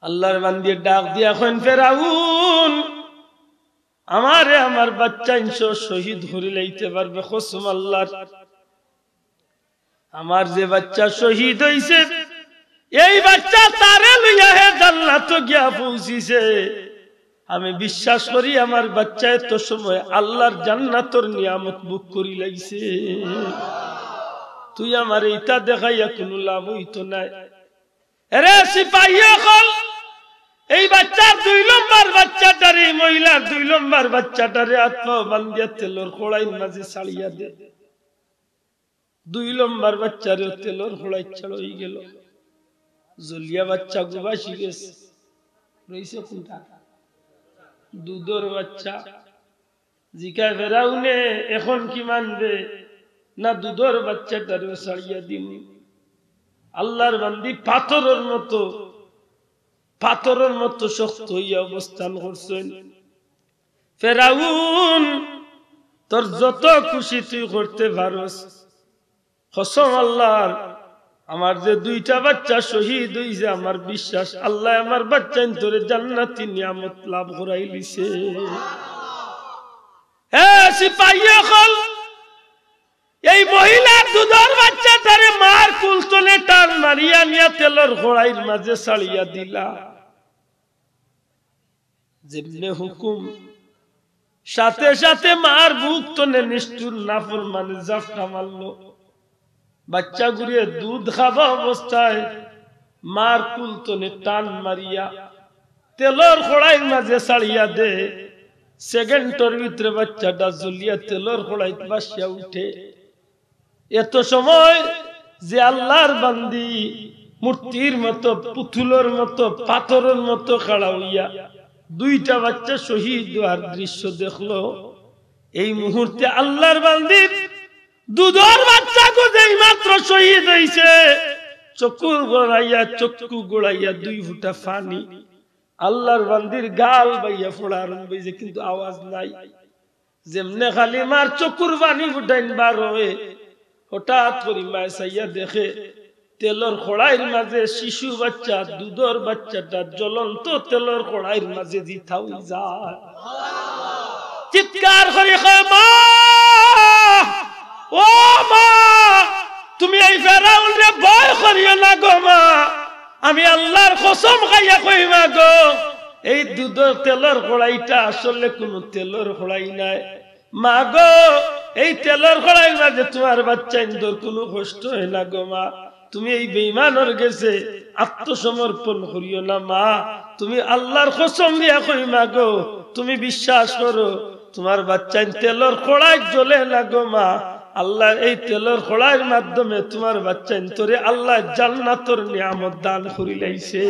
আল্লাহর বান্দিয়ে ডাক দিয়া কইন, "ফেরাউন, আমারে আমার বাচ্চাইন সহ শহীদ করিলাইতে পারবে, কসম আল্লাহর। আমার যে বাচ্চা শহীদ অইছে, এই বাচ্চা তারে লইয়া হে জান্নাতো গিয়া পৌঁছিছে। আমি বিশ্বাস করি আমার বাচ্চা এত সময় আল্লাহর জান্নাতর নিয়ামত ভোগ করিলাইছে। তুই আমারে ইতা দেখাইয়া কুনু লাভ অইতো নায়।" এরে সিপাহী অকল, এই বাচ্চার দুই নম্বর বাচ্চাটারে, এই মহিলার দুই নম্বর বাচ্চাটারে আত পাও বান্দিয়া তেলর কড়াইর মাঝে ছাড়িয়া দে। দুই নম্বর বাচ্চারেও তেলর কড়াইত ছাড়া অইগেলো। জ্বলিয়া বাচ্চাগু ভাসি গেছে। রইছে কুনটা? দুধর বাচ্চা। জিকায় ফেরাউনে, "এখন কি মানবে? না দুধর বাচ্চাটারেও ছাড়িয়া দিমু?" আল্লাহর বান্দি পাথরর মতো, পাথরর মতো শক্ত অইয়া অবস্থান করছইন। ফেরাউন, তোর যত খুশি তুই করতে পারস। কসম আল্লাহর, আমার যে দুইটা বাচ্চা শহীদ অইছে, আমার বিশ্বাস আল্লায় আমার বাচ্চাইন্তরে জান্নাতি নিয়ামত লাভ করাইলিছে। হে সিপাহী অকল, এই মহিলার দুধর বাচ্চাটারে মার কুল তনে টান মারিয়া নিয়া তেলর কড়াইর মাঝে ছাড়িয়া দিলা। যেমনে হুকুম, সাথে সাথে মার বুক তনে নিষ্ঠুর নাফরমানে জাপটা মারলো। বাচ্চাগুরে দুধ খাওয়া অবস্থায় মার কুল তনে টান মারিয়া তেলর কড়াইর মাঝে ছাড়িয়া দে। সেকেন্ডর ভিতরে বাচ্চাটা জ্বলিয়া তেলর কড়াইত ভাসিয়া উঠে। এত সময় যে আল্লাহর বান্দি মূর্তির মতো, পুতুলর মতো, পাথরর মতো খাড়া অইয়া দুইটা বাচ্চা শহীদ অওয়ার দৃশ্য দেখলো, এই মুহূর্তে আল্লাহর বান্দির দুধর বাচ্চাগু যেই মাত্র শহীদ অইছে, চকুর গড়াইয়া, চক্ষু গড়াইয়া দুই ফুটা পানি। আল্লাহর বান্দির গাল বাইয়া পড়া আরম্ভ অইছে, কিন্তু আওয়াজ নাই। যেমনে খালি মার চকুর পানি ফুটাইন বার অয়, হঠাৎ করি মায় চাইয়া দেখে, তেলর কড়াইর মাঝে শিশু বাচ্চা, দুধর বাচ্চাটা জ্বলন্ত তেলর কড়াইর মাঝে জিতা অইযায়। চিৎকার করি কয়, "মা, ও মা, তুমি এই ফেরাউনরে ভয় করিও না গো মা, আমি আল্লাহর কসম খাইয়া কই মা গো, এই দুধর তেলর কড়াইটা আসলে কুনু তেলর কড়াই নায়।" মা গো, এই তেলর কড়াইর মাঝে তোমার বাচ্চাইন্তর কুনু কষ্ট অয় না গো মা। তুমি এই বেইমানর গেছে আত্মসমর্পণ করিও না মা। তুমি আল্লাহর কসম দিয়া কই মা গো, তুমি বিশ্বাস করো, তোমার বাচ্চাইন তেলর কড়াই জ্বলে না গো মা। আল্লাহ এই তেলর কড়াইর মাধ্যমে তোমার বাচ্চাইন্তরে আল্লাহ জান্নাতর নিয়ামত দান করিলাইছে।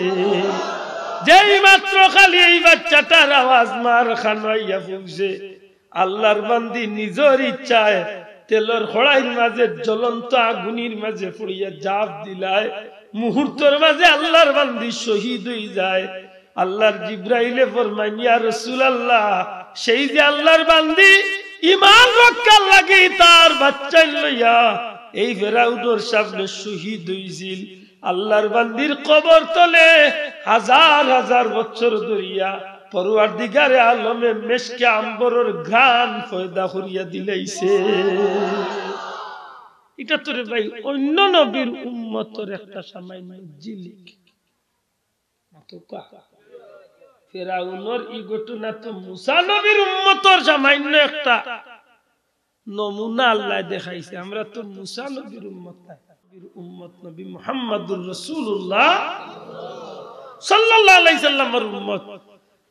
যেই মাত্র খালি এই বাচ্চাটার আওয়াজ মার কানো আইয়া পৌঁছে, আল্লাহর বান্দি নিজর ইচ্ছায় তেলর কড়াইর মাঝে জ্বলন্ত আগুনির মাঝে পড়িয়া জাপ দিলায়। মুহূর্তর মাঝে আল্লাহর বান্দি শহীদ অইযায়। আল্লাহর জিব্রাইলে ফরমাইন, "ইয়া রাসূলুল্লাহ, সেই যে আল্লাহর বান্দি ইমান রক্ষার লাগি তার বাচ্চাইন লইয়া এই ফেরাউনর সামনে শহীদ অইছিল, আল্লাহর বান্দির কবর তলে হাজার হাজার বছর ধরিয়া পরওয়ারদিগারে আলমে মেশকে আম্বরর ঘ্রাণ পয়দা করিয়া দিলাইছে।" ইটা তো রে ভাই অন্য নবীর উম্মতর একটা সামান্য ঝিলিক। মাতকা। ফেরাউনর ই ঘটনা তো মুসা নবীর উম্মতর সামান্য একটা নমুনা আল্লায় দেখাইছে। আমরা তো মুসা নবীর উম্মত নায়, নবীর উম্মত নবী মুহাম্মাদুর রাসূলুল্লাহ সাল্লাল্লাহু আলাইহি সাল্লামর উম্মত।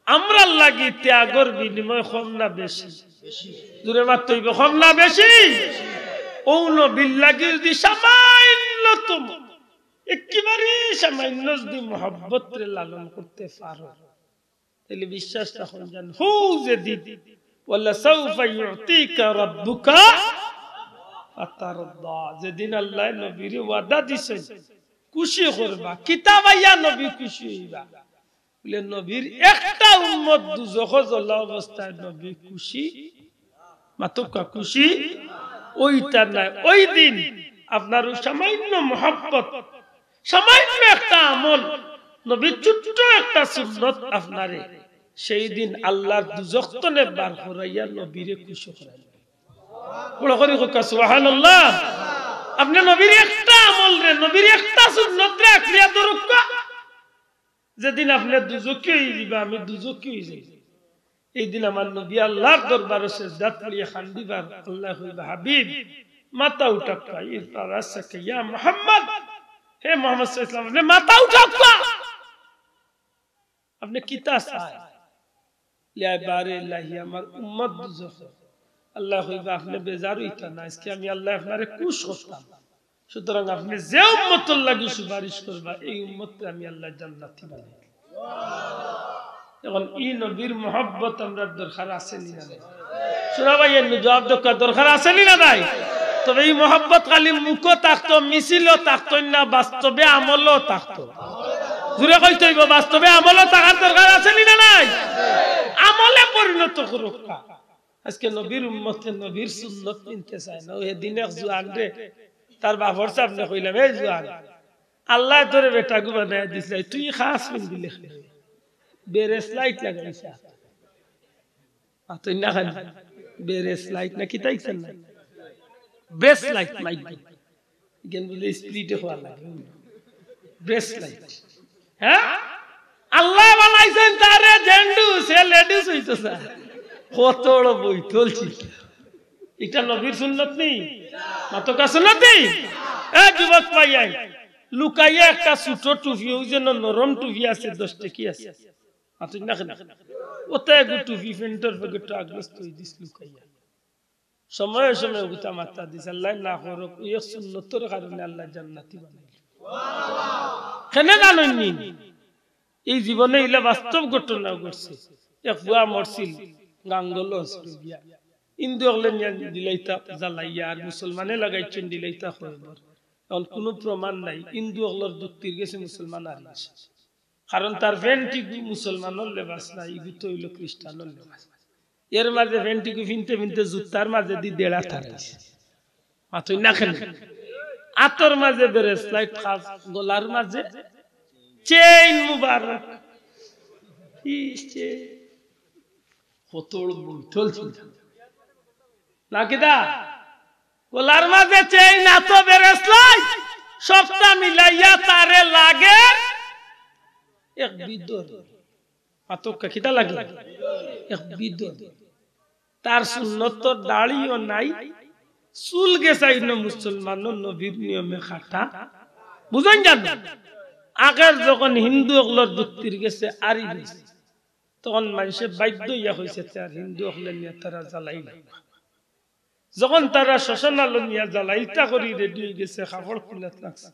আমরার লাগি ত্যাগর বিনিময় কম না বেশি? জোরে মাততে অইবো, কম না বেশি? অউ নবীর লাগি যদি সামান্যতম, একেবারে সামান্য যদি মহব্বতরে লালন করতে পারো, তাইলে বিশ্বাস রাখইন যেন, হউ যেদিন, "ওয়ালাসাউফা ইউতিকা রাব্বুকা ফাতারদা", যেদিন আল্লায় নবীরে ওয়াদা দিছইন, খুশি করবা, কিতা পাইয়া নবী খুশি অইবা? বলে, নবীর একটা উম্মত দুজখো জ্বলা অবস্থায় নবী খুশি, মাতউক্কা, খুশি অইতা নায়। ওই দিন আপনার ওই সামান্য মহব্বত, সামান্য একটা আমল, নবীর ছোট্ট একটা সুন্নত আপনারে, সেই দিন আল্লার দুজখ তনে বার করাইয়া নবীরে খুশি করাইল। বড় করি কউক্কা সুবহানাল্লাহ। আপনে নবীর একটা আমলরে, নবীর একটা সুন্নতরে আঁকড়িয়া ধরউক্কা, যেদিন আপনে দুজখি অইযিবা, আমি দুজখি অইযাই, এই দিন আমার নবী আল্লার দরবারো সেজদাত পড়িয়া কান্দিবা, আল্লায় কইবা, "হাবিব, মাথা উঠাউক্কা, ইরফা রাসাকা ইয়া মুহাম্মদ।" হে মুহাম্মদ সাল্লাল্লাহু আলাইহি ওয়াসাল্লাম, আপনে মাথা উঠাউক্কা। আপনে কিতা চাইন? ইয়া বারে ইলাহি, আমার উম্মত দুজখো। আল্লায় কইবা, "আপনে বেজার অইতা না, আইজকে আমি আল্লায় আপনারে খুশ করতাম। সুতরাং আপনে যে উম্মতর লাগি সুপারিশ করবা, এই উম্মতরে আমি আল্লায় জান্নাতি বানাই।" এখন ই নবীর মহব্বত আমরার দরকার আছে নি না নাই? শোনা ভাই, এর জবাব দেউক্কা, দরকার আছে নি না নাই? তবে ই মহব্বত খালি মুখো থাকতো, মিছিলো থাকতো না, বাস্তবে আমলো থাকতো। জুরে কইতে অইবো, বাস্তবে আমলো থাকার দরকার আছে নি না নাই? আমলে পরিণত করউক্কা। আইজকে নবীর উম্মতে নবীর সুন্নত মানতে চায় না। ওই দিন এক জুয়ানরে তার বাপর সামনে কইলাম, "এই জুয়ান, আল্লায় তোরে বেটাগু বানাইয়া দিছলা, তুই খাস পিন্দিলে কেনে? বেরেস লাইট লাগাইছা।" আর তুই না খালি বেরেস লাইট না কিতা ইকছেন না? Base light, mic. ইখান বুলে স্পিরিটে হওয়া লাগে। Base light. হ্যাঁ? আল্লায় বানাইছইন তারে জেন্ডু, সে লেডিস অইতো চায়। কত বড় বৈতল চিন্তা। ইটা নবীর সুন্নত নি? মাতউক্কা সুন্নত নি? এ যুবক ভাইয়াইন, লুকাইয়া একটা ছোট টুপি, ওই যেন নরম টুপি আছে, দশ টেকি আছে। মাতইন না কেনে? ওটা এগু টুপি প্যান্টর পকেটো আগলস্ত অই দিছ লুকাইয়া। সময়ে সময়ে ওগুতা মাত্তা দিছ, আল্লায় না করউক, ওই এক সুন্নতর কারণে আল্লায় জান্নাতি বানাইল। কেনে জানইন নি? এই জীবনে ইলা বাস্তব ঘটনা ঘটছে। এক পুয়া মরছিল, গাঙ্গল অঞ্চলো গিয়া। হিন্দু অকলে নিয়া দিলাইতা জ্বালাইয়া, আর মুসলমানে লাগাইছইন দিলাইতা কয়বর। এখন কুনু প্রমাণ নাই, হিন্দু অকলর যুক্তির গেছে মুসলমান আর গেছে। কারণ তার প্যান্ট ইগু মুসলমানর লেবাস না, ইগু তো অইলো খ্রিস্টানর লেবাস। এর মাঝে প্যান্ট ইগু ফিনতে ফিনতে জুতার মাঝেদি দেড়া তারাইছে। মাতইন না কেনে? আতর মাঝে ব্রেসলাইট, খাস গলার মাঝে চেইন মুবারক। ইস, চেইন। কত বড় বৈতল চিন্তা। না কিতা? গলার মাঝে চেইন, আতো ব্রেসলাইট, সবটা মিলাইয়া তারে লাগে এক বিধর্মী। মাতউক্কা কিতা লাগে? এক বিধর্মী। তার সুন্নতর দাড়িও নাই, চুল গেছাইন মুসলমানর নবীর নিয়মে কাটা। বুঝইন জানো? আগের যখন হিন্দু অকলর যুক্তির গেছে আরি গেছে, তখন মানষে বাধ্য অইয়া কইছে, "তে আর হিন্দু অকলে নিয়া তারা জ্বালাইলা।" যখন তারা শ্মশান আলো নিয়া জ্বালাইতা করি রেডি অই গেছে, কাপড় খুলাত লাগছে,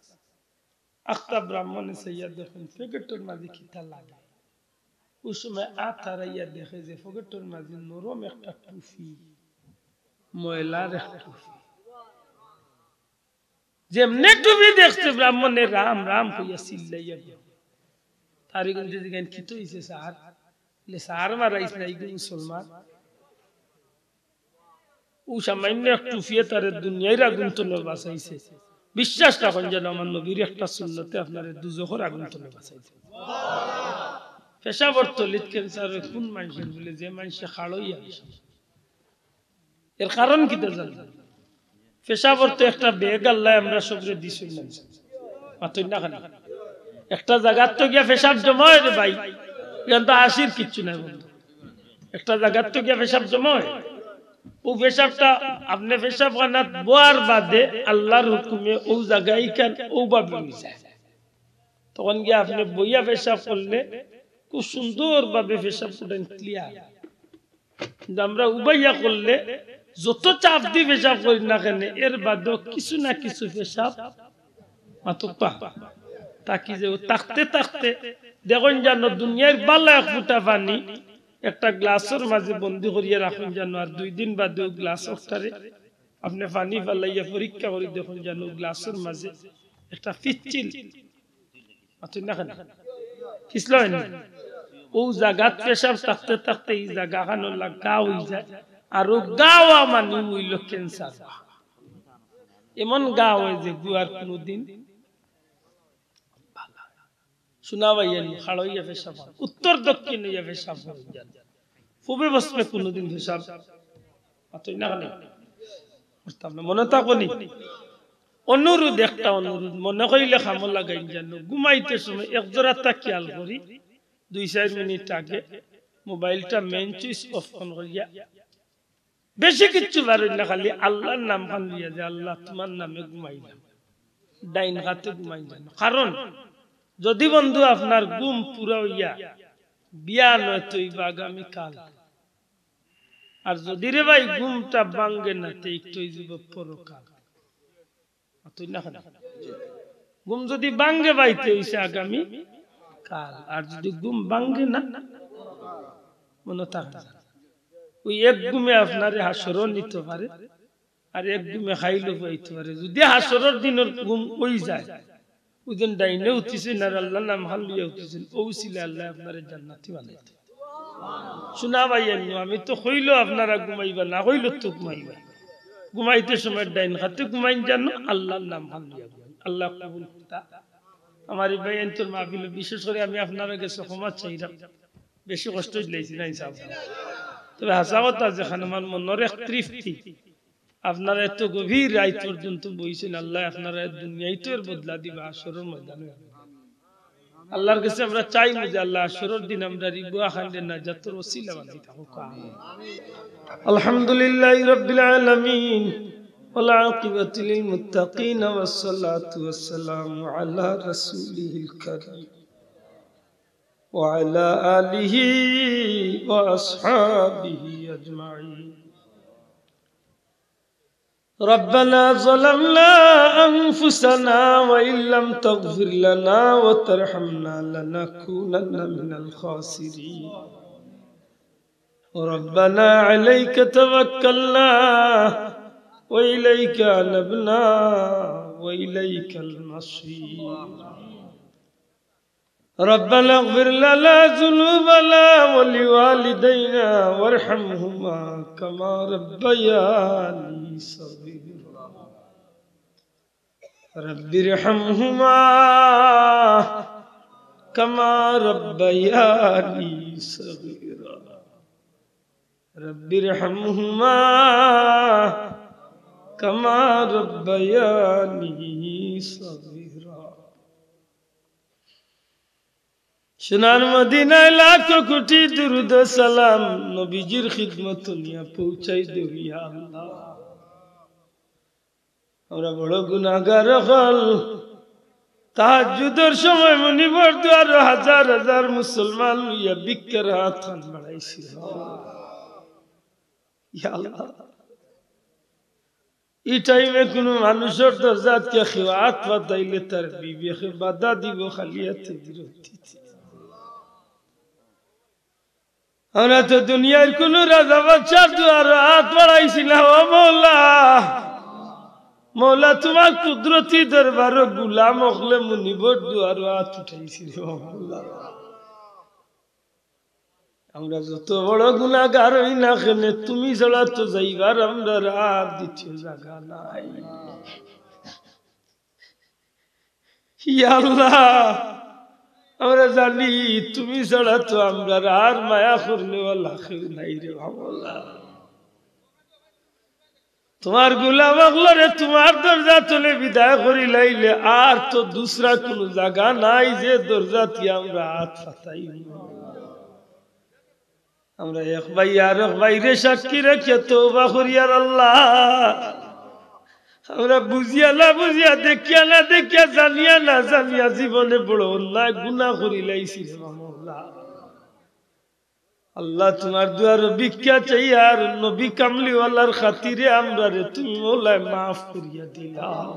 আখতা ব্রাহ্মণে চাইয়া দেখইন পকেটর মাঝে কিতা লাগে। ওই সময় আত হারাইয়া দেখে যে পকেটর মাঝে নরম একটা টুপি, ময়লার এক টুপি। যেমনে টুপি দেখছে, ব্রাহ্মণে "রাম রাম" কইয়া চিল্লাইয়া গেল। তারে কিন্তু জিগাইন, "কিতা অইছে স্যার?" বলে, "স্যার মারাইছ না, ইগু মুসলমান।" ও সামান্য এক টুপিয়ে তারে দুনিয়ার আগুন তনে বাঁচাইছে। বিশ্বাস রাখইন যেন আমার নবীর একটা সুন্নতে আপনারে দুজখর আগুন তনে বাঁচাইছে। পেশাবর তলিত ক্যান্সার অয় কোন মানষর? বলে, যে মানষে খাড়ইয়া আসে। এর কারণ কিতা জানইন? পেশাবর তো একটা ব্যাগ আল্লায় আমরা সবরে দিছইন না। মাতইন না কেনে? একটা জাগাত তো গিয়া পেশাব জমা অয় রে ভাই, ইখান তো আসির কিচ্ছু নাই বন্ধু। একটা জাগাত তো গিয়া পেশাব জমা অয়। ও পেশাবটা আপনে পেশাবখানাত বওয়ার বাদে আল্লার হুকুমে ও জাগা ইখান ও ভাবে অই যায়। তখন গিয়া আপনে বইয়া পেশাব করলে খুব সুন্দরভাবে পেশাব করইন, ক্লিয়ার। কিন্তু আমরা উবাইয়া করলে যত চাপ দি পেশাব করি না কেনে, এর বাদেও কিছু না কিছু পেশাব মাতউক্কা। থাকি যে ও থাকতে থাকতে দেখইন জানো দুনিয়ার বালা এক ফুটা পানি একটা গ্লাসর মাঝে বন্দি করিয়া রাখইন জানো, আর দুই দিন বাদে ও গ্লাস অকটারে আপনে পানি ফালাইয়া পরীক্ষা করি দেখইন জানো গ্লাসর মাঝে একটা পিচ্ছিল আছে না কেন? পিছলা অয়নি। ও জাগাত পেশাব থাকতে থাকতে ই জাগাখানো লাগা অই যায়, আর ও গাওয়া মানে অইল ক্যান্সার। এমন গা অয় যে গু আর কোনোদিন শোনা ভাই, এমনি খাড়া অইয়া পেশাব অয়, উত্তর দক্ষিণ অইয়া পেশাব অই যায়, পূবে পশ্চিমে কোনোদিন পেশাব অয় না কেন? করতাম না, মনে থাকবো নি? অনুরোধ, একটা অনুরোধ, মনে কইলে কামো লাগাইন জানো, ঘুমাইতে সময় এক জোড়াটা খেয়াল করি, দুই চাইর মিনিট আগে মোবাইলটা মেইন সুইচ অফ অন করিয়া বেশি কিচ্ছু বারইন না, খালি আল্লার নামখান লইয়া যে, "আল্লা, তুমার নামে ঘুমাইলাম, ডাইন কাতে ঘুমাইলাম।" কারণ যুদি বন্ধু আপনার ঘুম পুরা অইয়া বিয়ান অয়, তে অইবা আগামীকাল। আর যুদি রে ভাই ঘুমটা ভাঙ্গে না, তে ইটা অইযিবো পরকাল। অতএব না কেন? ঘুম যুদি ভাঙ্গে ভাই, তে অইছে আগামীকাল, আর যুদি ঘুম ভাঙ্গে না, মনো থাকে না। ওই এক ঘুমে আপনারে হাশরও নিতো পারে, আর এক ঘুমে খাইলও পাইতো পারে। যুদি হাশরর দিনর ঘুম অই যায়, ওইদিন ডাইনে উঠিছইন আর আল্লার নামখান লইয়া উঠিছইন, অউ উছিলায় আল্লায় আপনারে জান্নাতি বানাইতো। শোনা ভাই, এমনি আমি তো কইলেও আপনারা ঘুমাইবা, না কইলেও তো ঘুমাইবা। ঘুমাইতে সময় ডাইন কাতে ঘুমাইন জানো, আল্লার নামখান লইয়া ঘুমাইন। আল্লায় কবুল করতা। আমার এই ভাইয়াইন্তর মাহফিলো বিশেষ করি আমি আপনারার গেছে ক্ষমা চাইরাম, বেশি কষ্ট দিলাইছি না ইনশাআল্লাহ। তবে হাছা কথা, যেখান আমার মনর এক তৃপ্তি, আপনারা এত গভীর রাইত পর্যন্ত বইছইন, আল্লায় আপনারারে দুনিয়াইতও এর বদলা দিবা, হাশরর ময়দানো। আল্লার গেছে আমরা চাইমু যে আল্লায় হাশরর দিন আমরার ই গুনাখানরে নাজাতর উছিলা বানাই থাকউক। আমিন। الحمد لله رب العالمين، والعاقبة للمتقين، والصلاة والسلام على رسوله الكريم، وعلى آله وأصحابه أجمعين. ربنا ظلمنا أنفسنا وإن لم تغفر لنا وترحمنا لنكونن من الخاسرين. ربنا عليك توكلنا وإليك أنبنا وإليك المصير. ربنا اغفر لنا ذنوبنا ولوالدينا وارحمهما كما ربياني صغيرا. رب ارحمهما كما ربياني صغيرا. رب ارحمهما كما ربياني صغيرا. সোনার মদিনায় লাখো কোটি দুরুদ ও সালাম নবীজির খিদমতো নিয়া পৌঁছাই দেও, ইয়া আল্লাহ। আমরা বড় গুনাহগার অকল। তাহাজ্জুদর সময় মুনিবর দুয়ারো হাজার হাজার মুসলমান লইয়া ভিক্ষার হাতখান বাড়াইছি। ইয়া আল্লাহ, ই টাইমে কুনু মানুষর দরজাত গিয়া কেউ আত পাতাইলে তার বিবেকে বাধা দিবো, খালি আতে ফিরত দিতে। আমরা তো দুনিয়ার কুনু রাজা বাদশার দুয়ারো আত বাড়াইছি না, ও মওলা। মওলা, তুমার কুদরতি দরবারো গুলাম অকলে মুনিবর দুয়ারো আত উঠাইছি রে, ও মওলা। আমরা যত বড় গুনাহগার অই না কেনে, তুমি ছাড়া তো যাইবার আমরার আর দ্বিতীয় জাগা নাই। ইয়া আল্লাহ, আমরা জানি তুমি ছাড়া তো আমরার আর মায়া করনেওয়ালা কেউ নাই রে বাবা। তুমার গুলাম অকলরে তুমার দরজা তনে বিদায় করিলাইলে আর তো দুসরা কুনু জাগা নাই যে দরজাত গিয়া আমরা আত পাতাই। আমরা এক ভাই আর এক ভাইরে সাক্ষী রাখিয়া তওবা করিয়ার আল্লাহ, আমরা বুঝিয়া না বুঝিয়া, দেখিয়া না দেখিয়া, জানিয়া না জানিয়া জীবনে বড় অন্যায় গুনাহ করিলাইছি রে মওলা। আল্লাহ, তুমার দুয়ারো ভিক্ষা চাইয়ার নবী কামলিওয়ালার খাতিরে আমরারে তুমি মওলায় মাফ করিয়া দিলাও।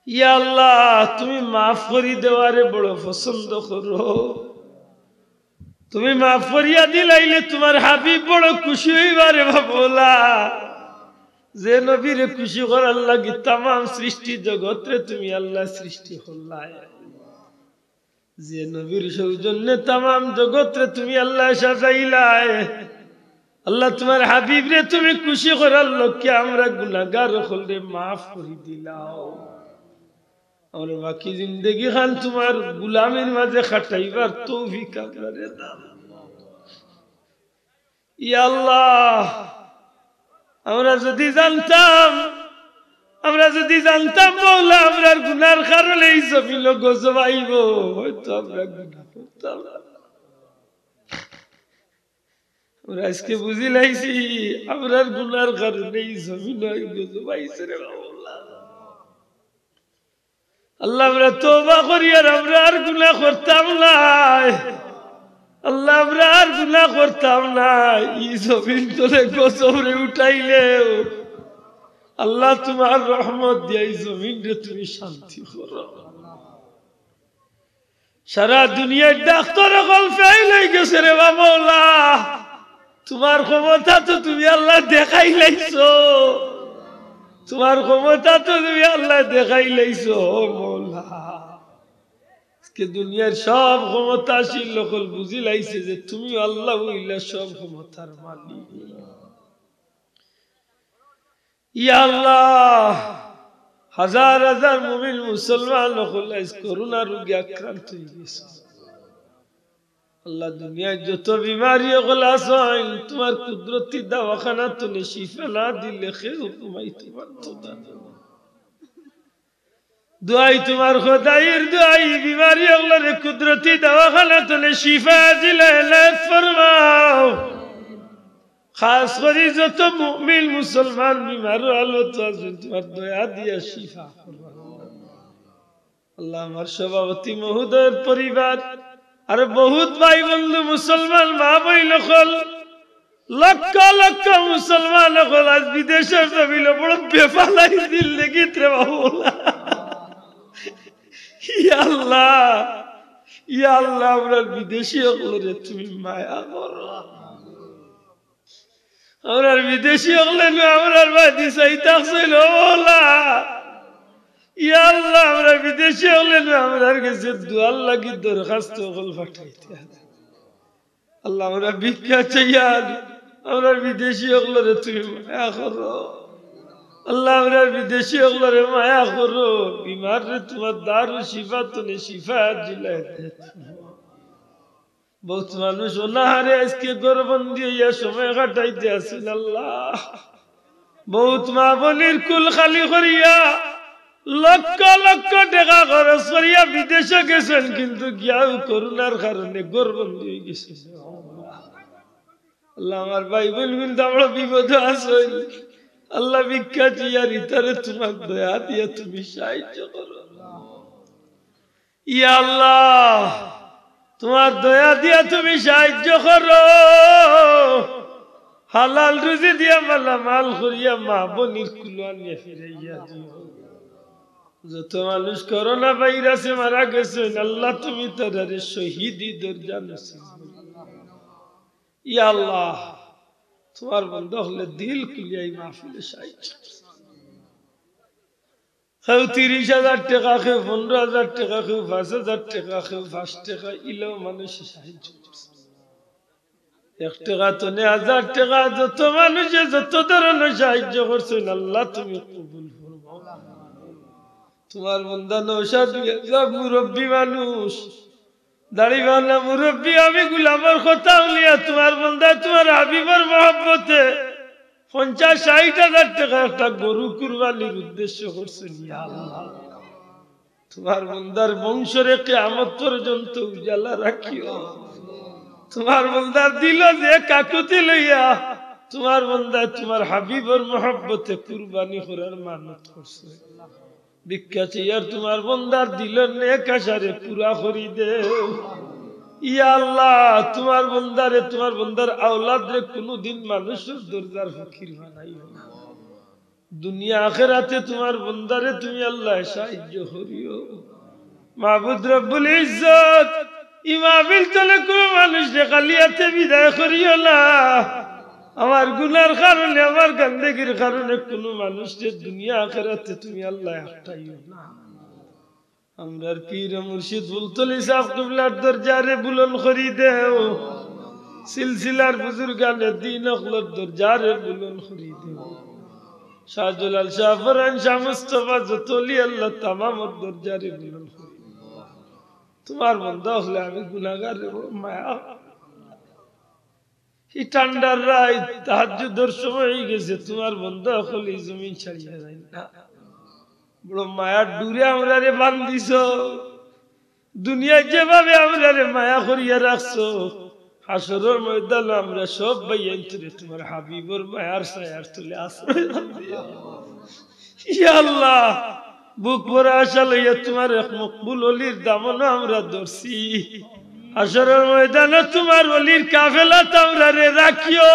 ইয়া আল্লাহ, তুমি মাফ করি দেওয়ারে বড় পছন্দ করো। তুমি মাফ করিয়া দিলাইলে তুমার হাবিব বড় খুশি অইবা রে মওলা। যে নবীরে খুশি করার লাগি তামাম সৃষ্টি জগতরে তুমি আল্লাহ সৃষ্টি করলায়, যে নবীর সৌজন্যে তামাম জগতরে তুমি আল্লাহ সাজাইলায়, আল্লাহ তুমার হাবিবরে তুমি খুশি করার লক্ষ্যে আমরা গুনাহগার অকলরে মাফ করি দিলাও। আমরা বাকি জিন্দেগি খান তুমার গুলামির মাঝে কাটাইবার তৌফিক আমরারে দাও। ইয়া আল্লাহ, আমরা যদি জানতাম, আমরা যদি জানতাম মওলা, আমরার গুনার কারণে ই জমিনো গজব আইবো, হয়তো আমরা গুনা করতাম না। আমরা আইজকে বুঝিলাইছি, আমরার গুনার কারণে ই জমিনো ই গজব আইছে রে মওলা। আল্লাহ, আমরা তওবা করি আর আমরা আর গুনা করতাম নায়। আল্লাহ, আমরা আর গুনা করতাম নায়। ই জমিন তনে গজবরে উঠাইলেও আল্লাহ, তুমার রহমত দিয়া ই জমিনরে তুমি শান্তি করো। সারা দুনিয়ার ডাক্তার অকল ফেইল অইগেছে রে বা মওলা। তুমার ক্ষমতা তো তুমি আল্লাহ দেখাইলাইছো, তুমার ক্ষমতা তো তুমি আল্লাহ দেখাইলাইছো, ও মওলা। আইজকে দুনিয়ার সব ক্ষমতাশীল অকল বুঝিলাইছে যে তুমি আল্লাহ অইলা সব ক্ষমতার মালিক। ইয়া আল্লাহ, হাজার হাজার মুমিন মুসলমান অকল আইজ করোনা রোগে আক্রান্ত অইগেছে। আল্লাহ, দুনিয়ার যত বিমারি অকল আছইন, তুমার কুদরতি দাওয়াখানা তনে শিফা না দিলে কেউ কমাইতে পারতো না। দোয়াই তুমার খোদাইর দোয়াই, বিমারি অকলরে কুদরতি দাওয়াখানা তনে শিফা দিলে এনায়েত ফরমাও। খাস করি যত মুমিন মুসলমান বিমার হালত আছইন, তুমার দয়া দিয়া শিফা করো। আল্লাহ, আমার সভাপতি মহোদয়ের পরিবার, আর বহুত ভাই বন্ধু মুসলমান মা বইন অকল, লক্ষ লক্ষ মুসলমান অকল আইজ বিদেশর জমিনো বড় বেফালাই জিন্দেগিত রে বাবা। ইয়া আল্লাহ, ইয়া আল্লাহ, আমরার বিদেশি অকলরে তুমি মায়া করো। আমরার বিদেশি অকলে নু আমরার বায়দি চাই থাকছইন, ও আল্লাহ। ইয়া আল্লাহ, আমরার বিদেশি অকলে নু আমরার গেছে দোয়ার লাগি দরখাস্ত অকল পাঠাইতা। আল্লাহ, আমরা ভিক্ষা চাইয়ার, আমরার বিদেশি অকলরে তুমি মায়া করো। আল্লাহ, আমরার বিদেশি অকলরে মায়া করো। বিমাররে তুমার দারুল শিফা তনে শিফা দিলাই দে। বহুত মানুষ অনাহারে আইজকে ঘরবন্দি অইয়া সময় কাটাইতে আছইন। আল্লাহ, বহুত মা বইনর কুল খালি করিয়া লক্ষ লক্ষ টেকা খরচ করিয়া বিদেশো গেছইন, কিন্তু গিয়াও করোনার কারণে ঘরবন্দি অইগেছইন। আল্লাহ, আমার ভাই বইন কিন্তু বড় বিপদো আছইন। আল্লাহ, ভিক্ষা চাইয়ার, ইতারে তুমার দয়া দিয়া তুমি সাহায্য করো। ইয়া আল্লাহ, তুমার দয়া দিয়া তুমি সাহায্য করো। হালাল রুজি দিয়া মালামাল করিয়া মা বইনর কুলো আনিয়া ফিরাইয়া দিও। যত মানুষ করোনা ভাইরাসে মারা গেছইন, আল্লাহ, তুমি তারারে শহীদি দরজা নসিব করো। ইয়া আল্লাহ, তুমার বন্দা অকলে দিল খুলিয়া ই মাহফিলো সাহায্য করো। কেউ তিরিশ হাজার টেকা, কেউ পনরো হাজার টেকা, কেউ পাঁচ হাজার টেকা, কেউ পাঁচ টেকা, ইলাও মানুষে সাহায্য করছে। এক টেকা তনে হাজার টেকা, যত মানুষে যত ধরনর সাহায্য করছইন, আল্লাহ তুমি কবুল ফরমাও। তুমার বন্দা নওশাদ মিয়া মুরব্বি মানুষ, দাড়িওয়ালা মুরব্বি, আমি গুলামর কথা হুনিয়া তুমার বন্দা তুমার হাবিবর মহব্বতে পঞ্চাশ ষাইট হাজার টেকা একটা গরু কুরবানির উদ্দেশ্য করছইন। ইয়া আল্লাহ, তুমার বন্দার বংশরে কিয়ামত পর্যন্ত উজালা রাখিও। তুমার বন্দার দিলো যে কাকুতি লইয়া তুমার বন্দায় তুমার হাবিবর মহব্বতে কুরবানি করার মানত করছে। ভিক্ষা চাইয়ার তুমার বন্দার দিলর নেক আশারে পুরা করি দেও। ইয়া আল্লাহ, তুমার বন্দারে, তুমার বন্দার আওলাদরে কুনুদিন মানুষর দরজার ফকির বানাইও না। দুনিয়া আখেরাতে তুমার বন্দারে তুমি আল্লাহ সাহায্য করিও। মাবুদ রব্বুল ইজ্জত, ই মাহফিল তনে কুনু মানুষরে খালি আতে বিদায় করিও না। আমার গুনার কারণে, আমার গান্দেগির কারণে কুনু মানুষরে দুনিয়া আখেরাতে তুমি আল্লাহ আটকাইও না। আমরার পীর মুর্শিদ ফুলতলি সাহেব কিবলার দরজারে বুলন্দ করি দেও। সিলসিলার বুজুর্গানে দ্বীন অকলর দরজারে বুলন্দ করি দেও। শাহজালাল, শাহপরান, শাহ মুস্তফা, যত অলি আল্লাহ, তামামর দরজারে বুলন্দ করি দেও। তুমার বন্দা অকলে আমি গুনাগার রে, বড় মায়া। ই ঠান্ডার রাইত, তাহাজ্জুদর সময় অইগেছে, তুমার বন্দা অকলে ই জমিন ছাড়িয়া যাইন না। বড় মায়ার ডুরে আমরারে বান্ধিছো। দুনিয়াত যেভাবে আমরারে মায়া করিয়া রাখছো, হাশরর ময়দানো আমরা সব ভাইয়াইন্তরে তুমার হাবিবর মায়ার ছায়ার তলে আশ্রয় দিও। ইয়া আল্লাহ, বুক ভরা আশা লইয়া তুমার এক মকবুল অলির দামনো আমরা ধরছি। হাশরর ময়দানো তুমার অলির কাফেলাত আমরারে রাখিও।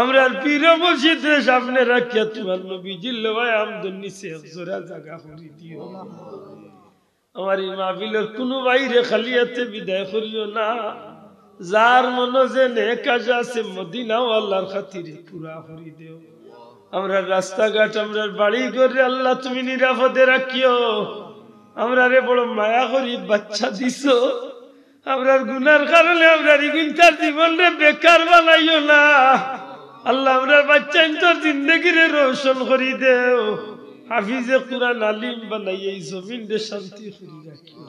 আমরার পীর মুর্শিদরে সামনে রাখিয়া তুমার নবীজির লেওয়ায়ে হামদর নিচে এক জোড়া জাগা করি দিও। আমার ই মাহফিলর কুনু ভাইরে খালি আতে বিদায় করিও না। যার মনো যে নেক আশা আছে, মদিনাওয়ালার খাতিরে পুরা করি দেও। আমরার রাস্তাঘাট, আমরার বাড়ি ঘররে আল্লাহ তুমি নিরাপদে রাখিও। আমরারে বড় মায়া করি বাচ্চা দিছো। আমরার গুনার কারণে আমরার ইগুইনতার জীবনরে বেকার বানাইও না। আল্লাহ, আমরার বাচ্চাইন্তর জিন্দেগিরে রোশন করি দেও। হাফিজে কুরআন আলিম বানাইয়া ই জমিনরে শান্তি করি রাখিও।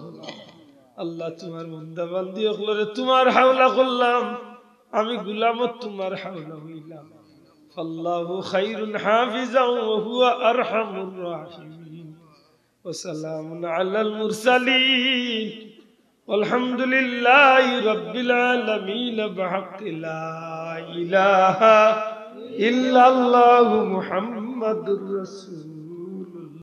আল্লাহ, তুমার বন্দা বান্দি অকলরে তুমার হাওলা করলাম, আমি গুলামত তুমার হাওলা অইলাম। فالله خير حافظا وهو أرحم الراحمين. وسلام على المرسلين. والحمد لله رب العالمين بحق لا إله إلا الله محمد رسول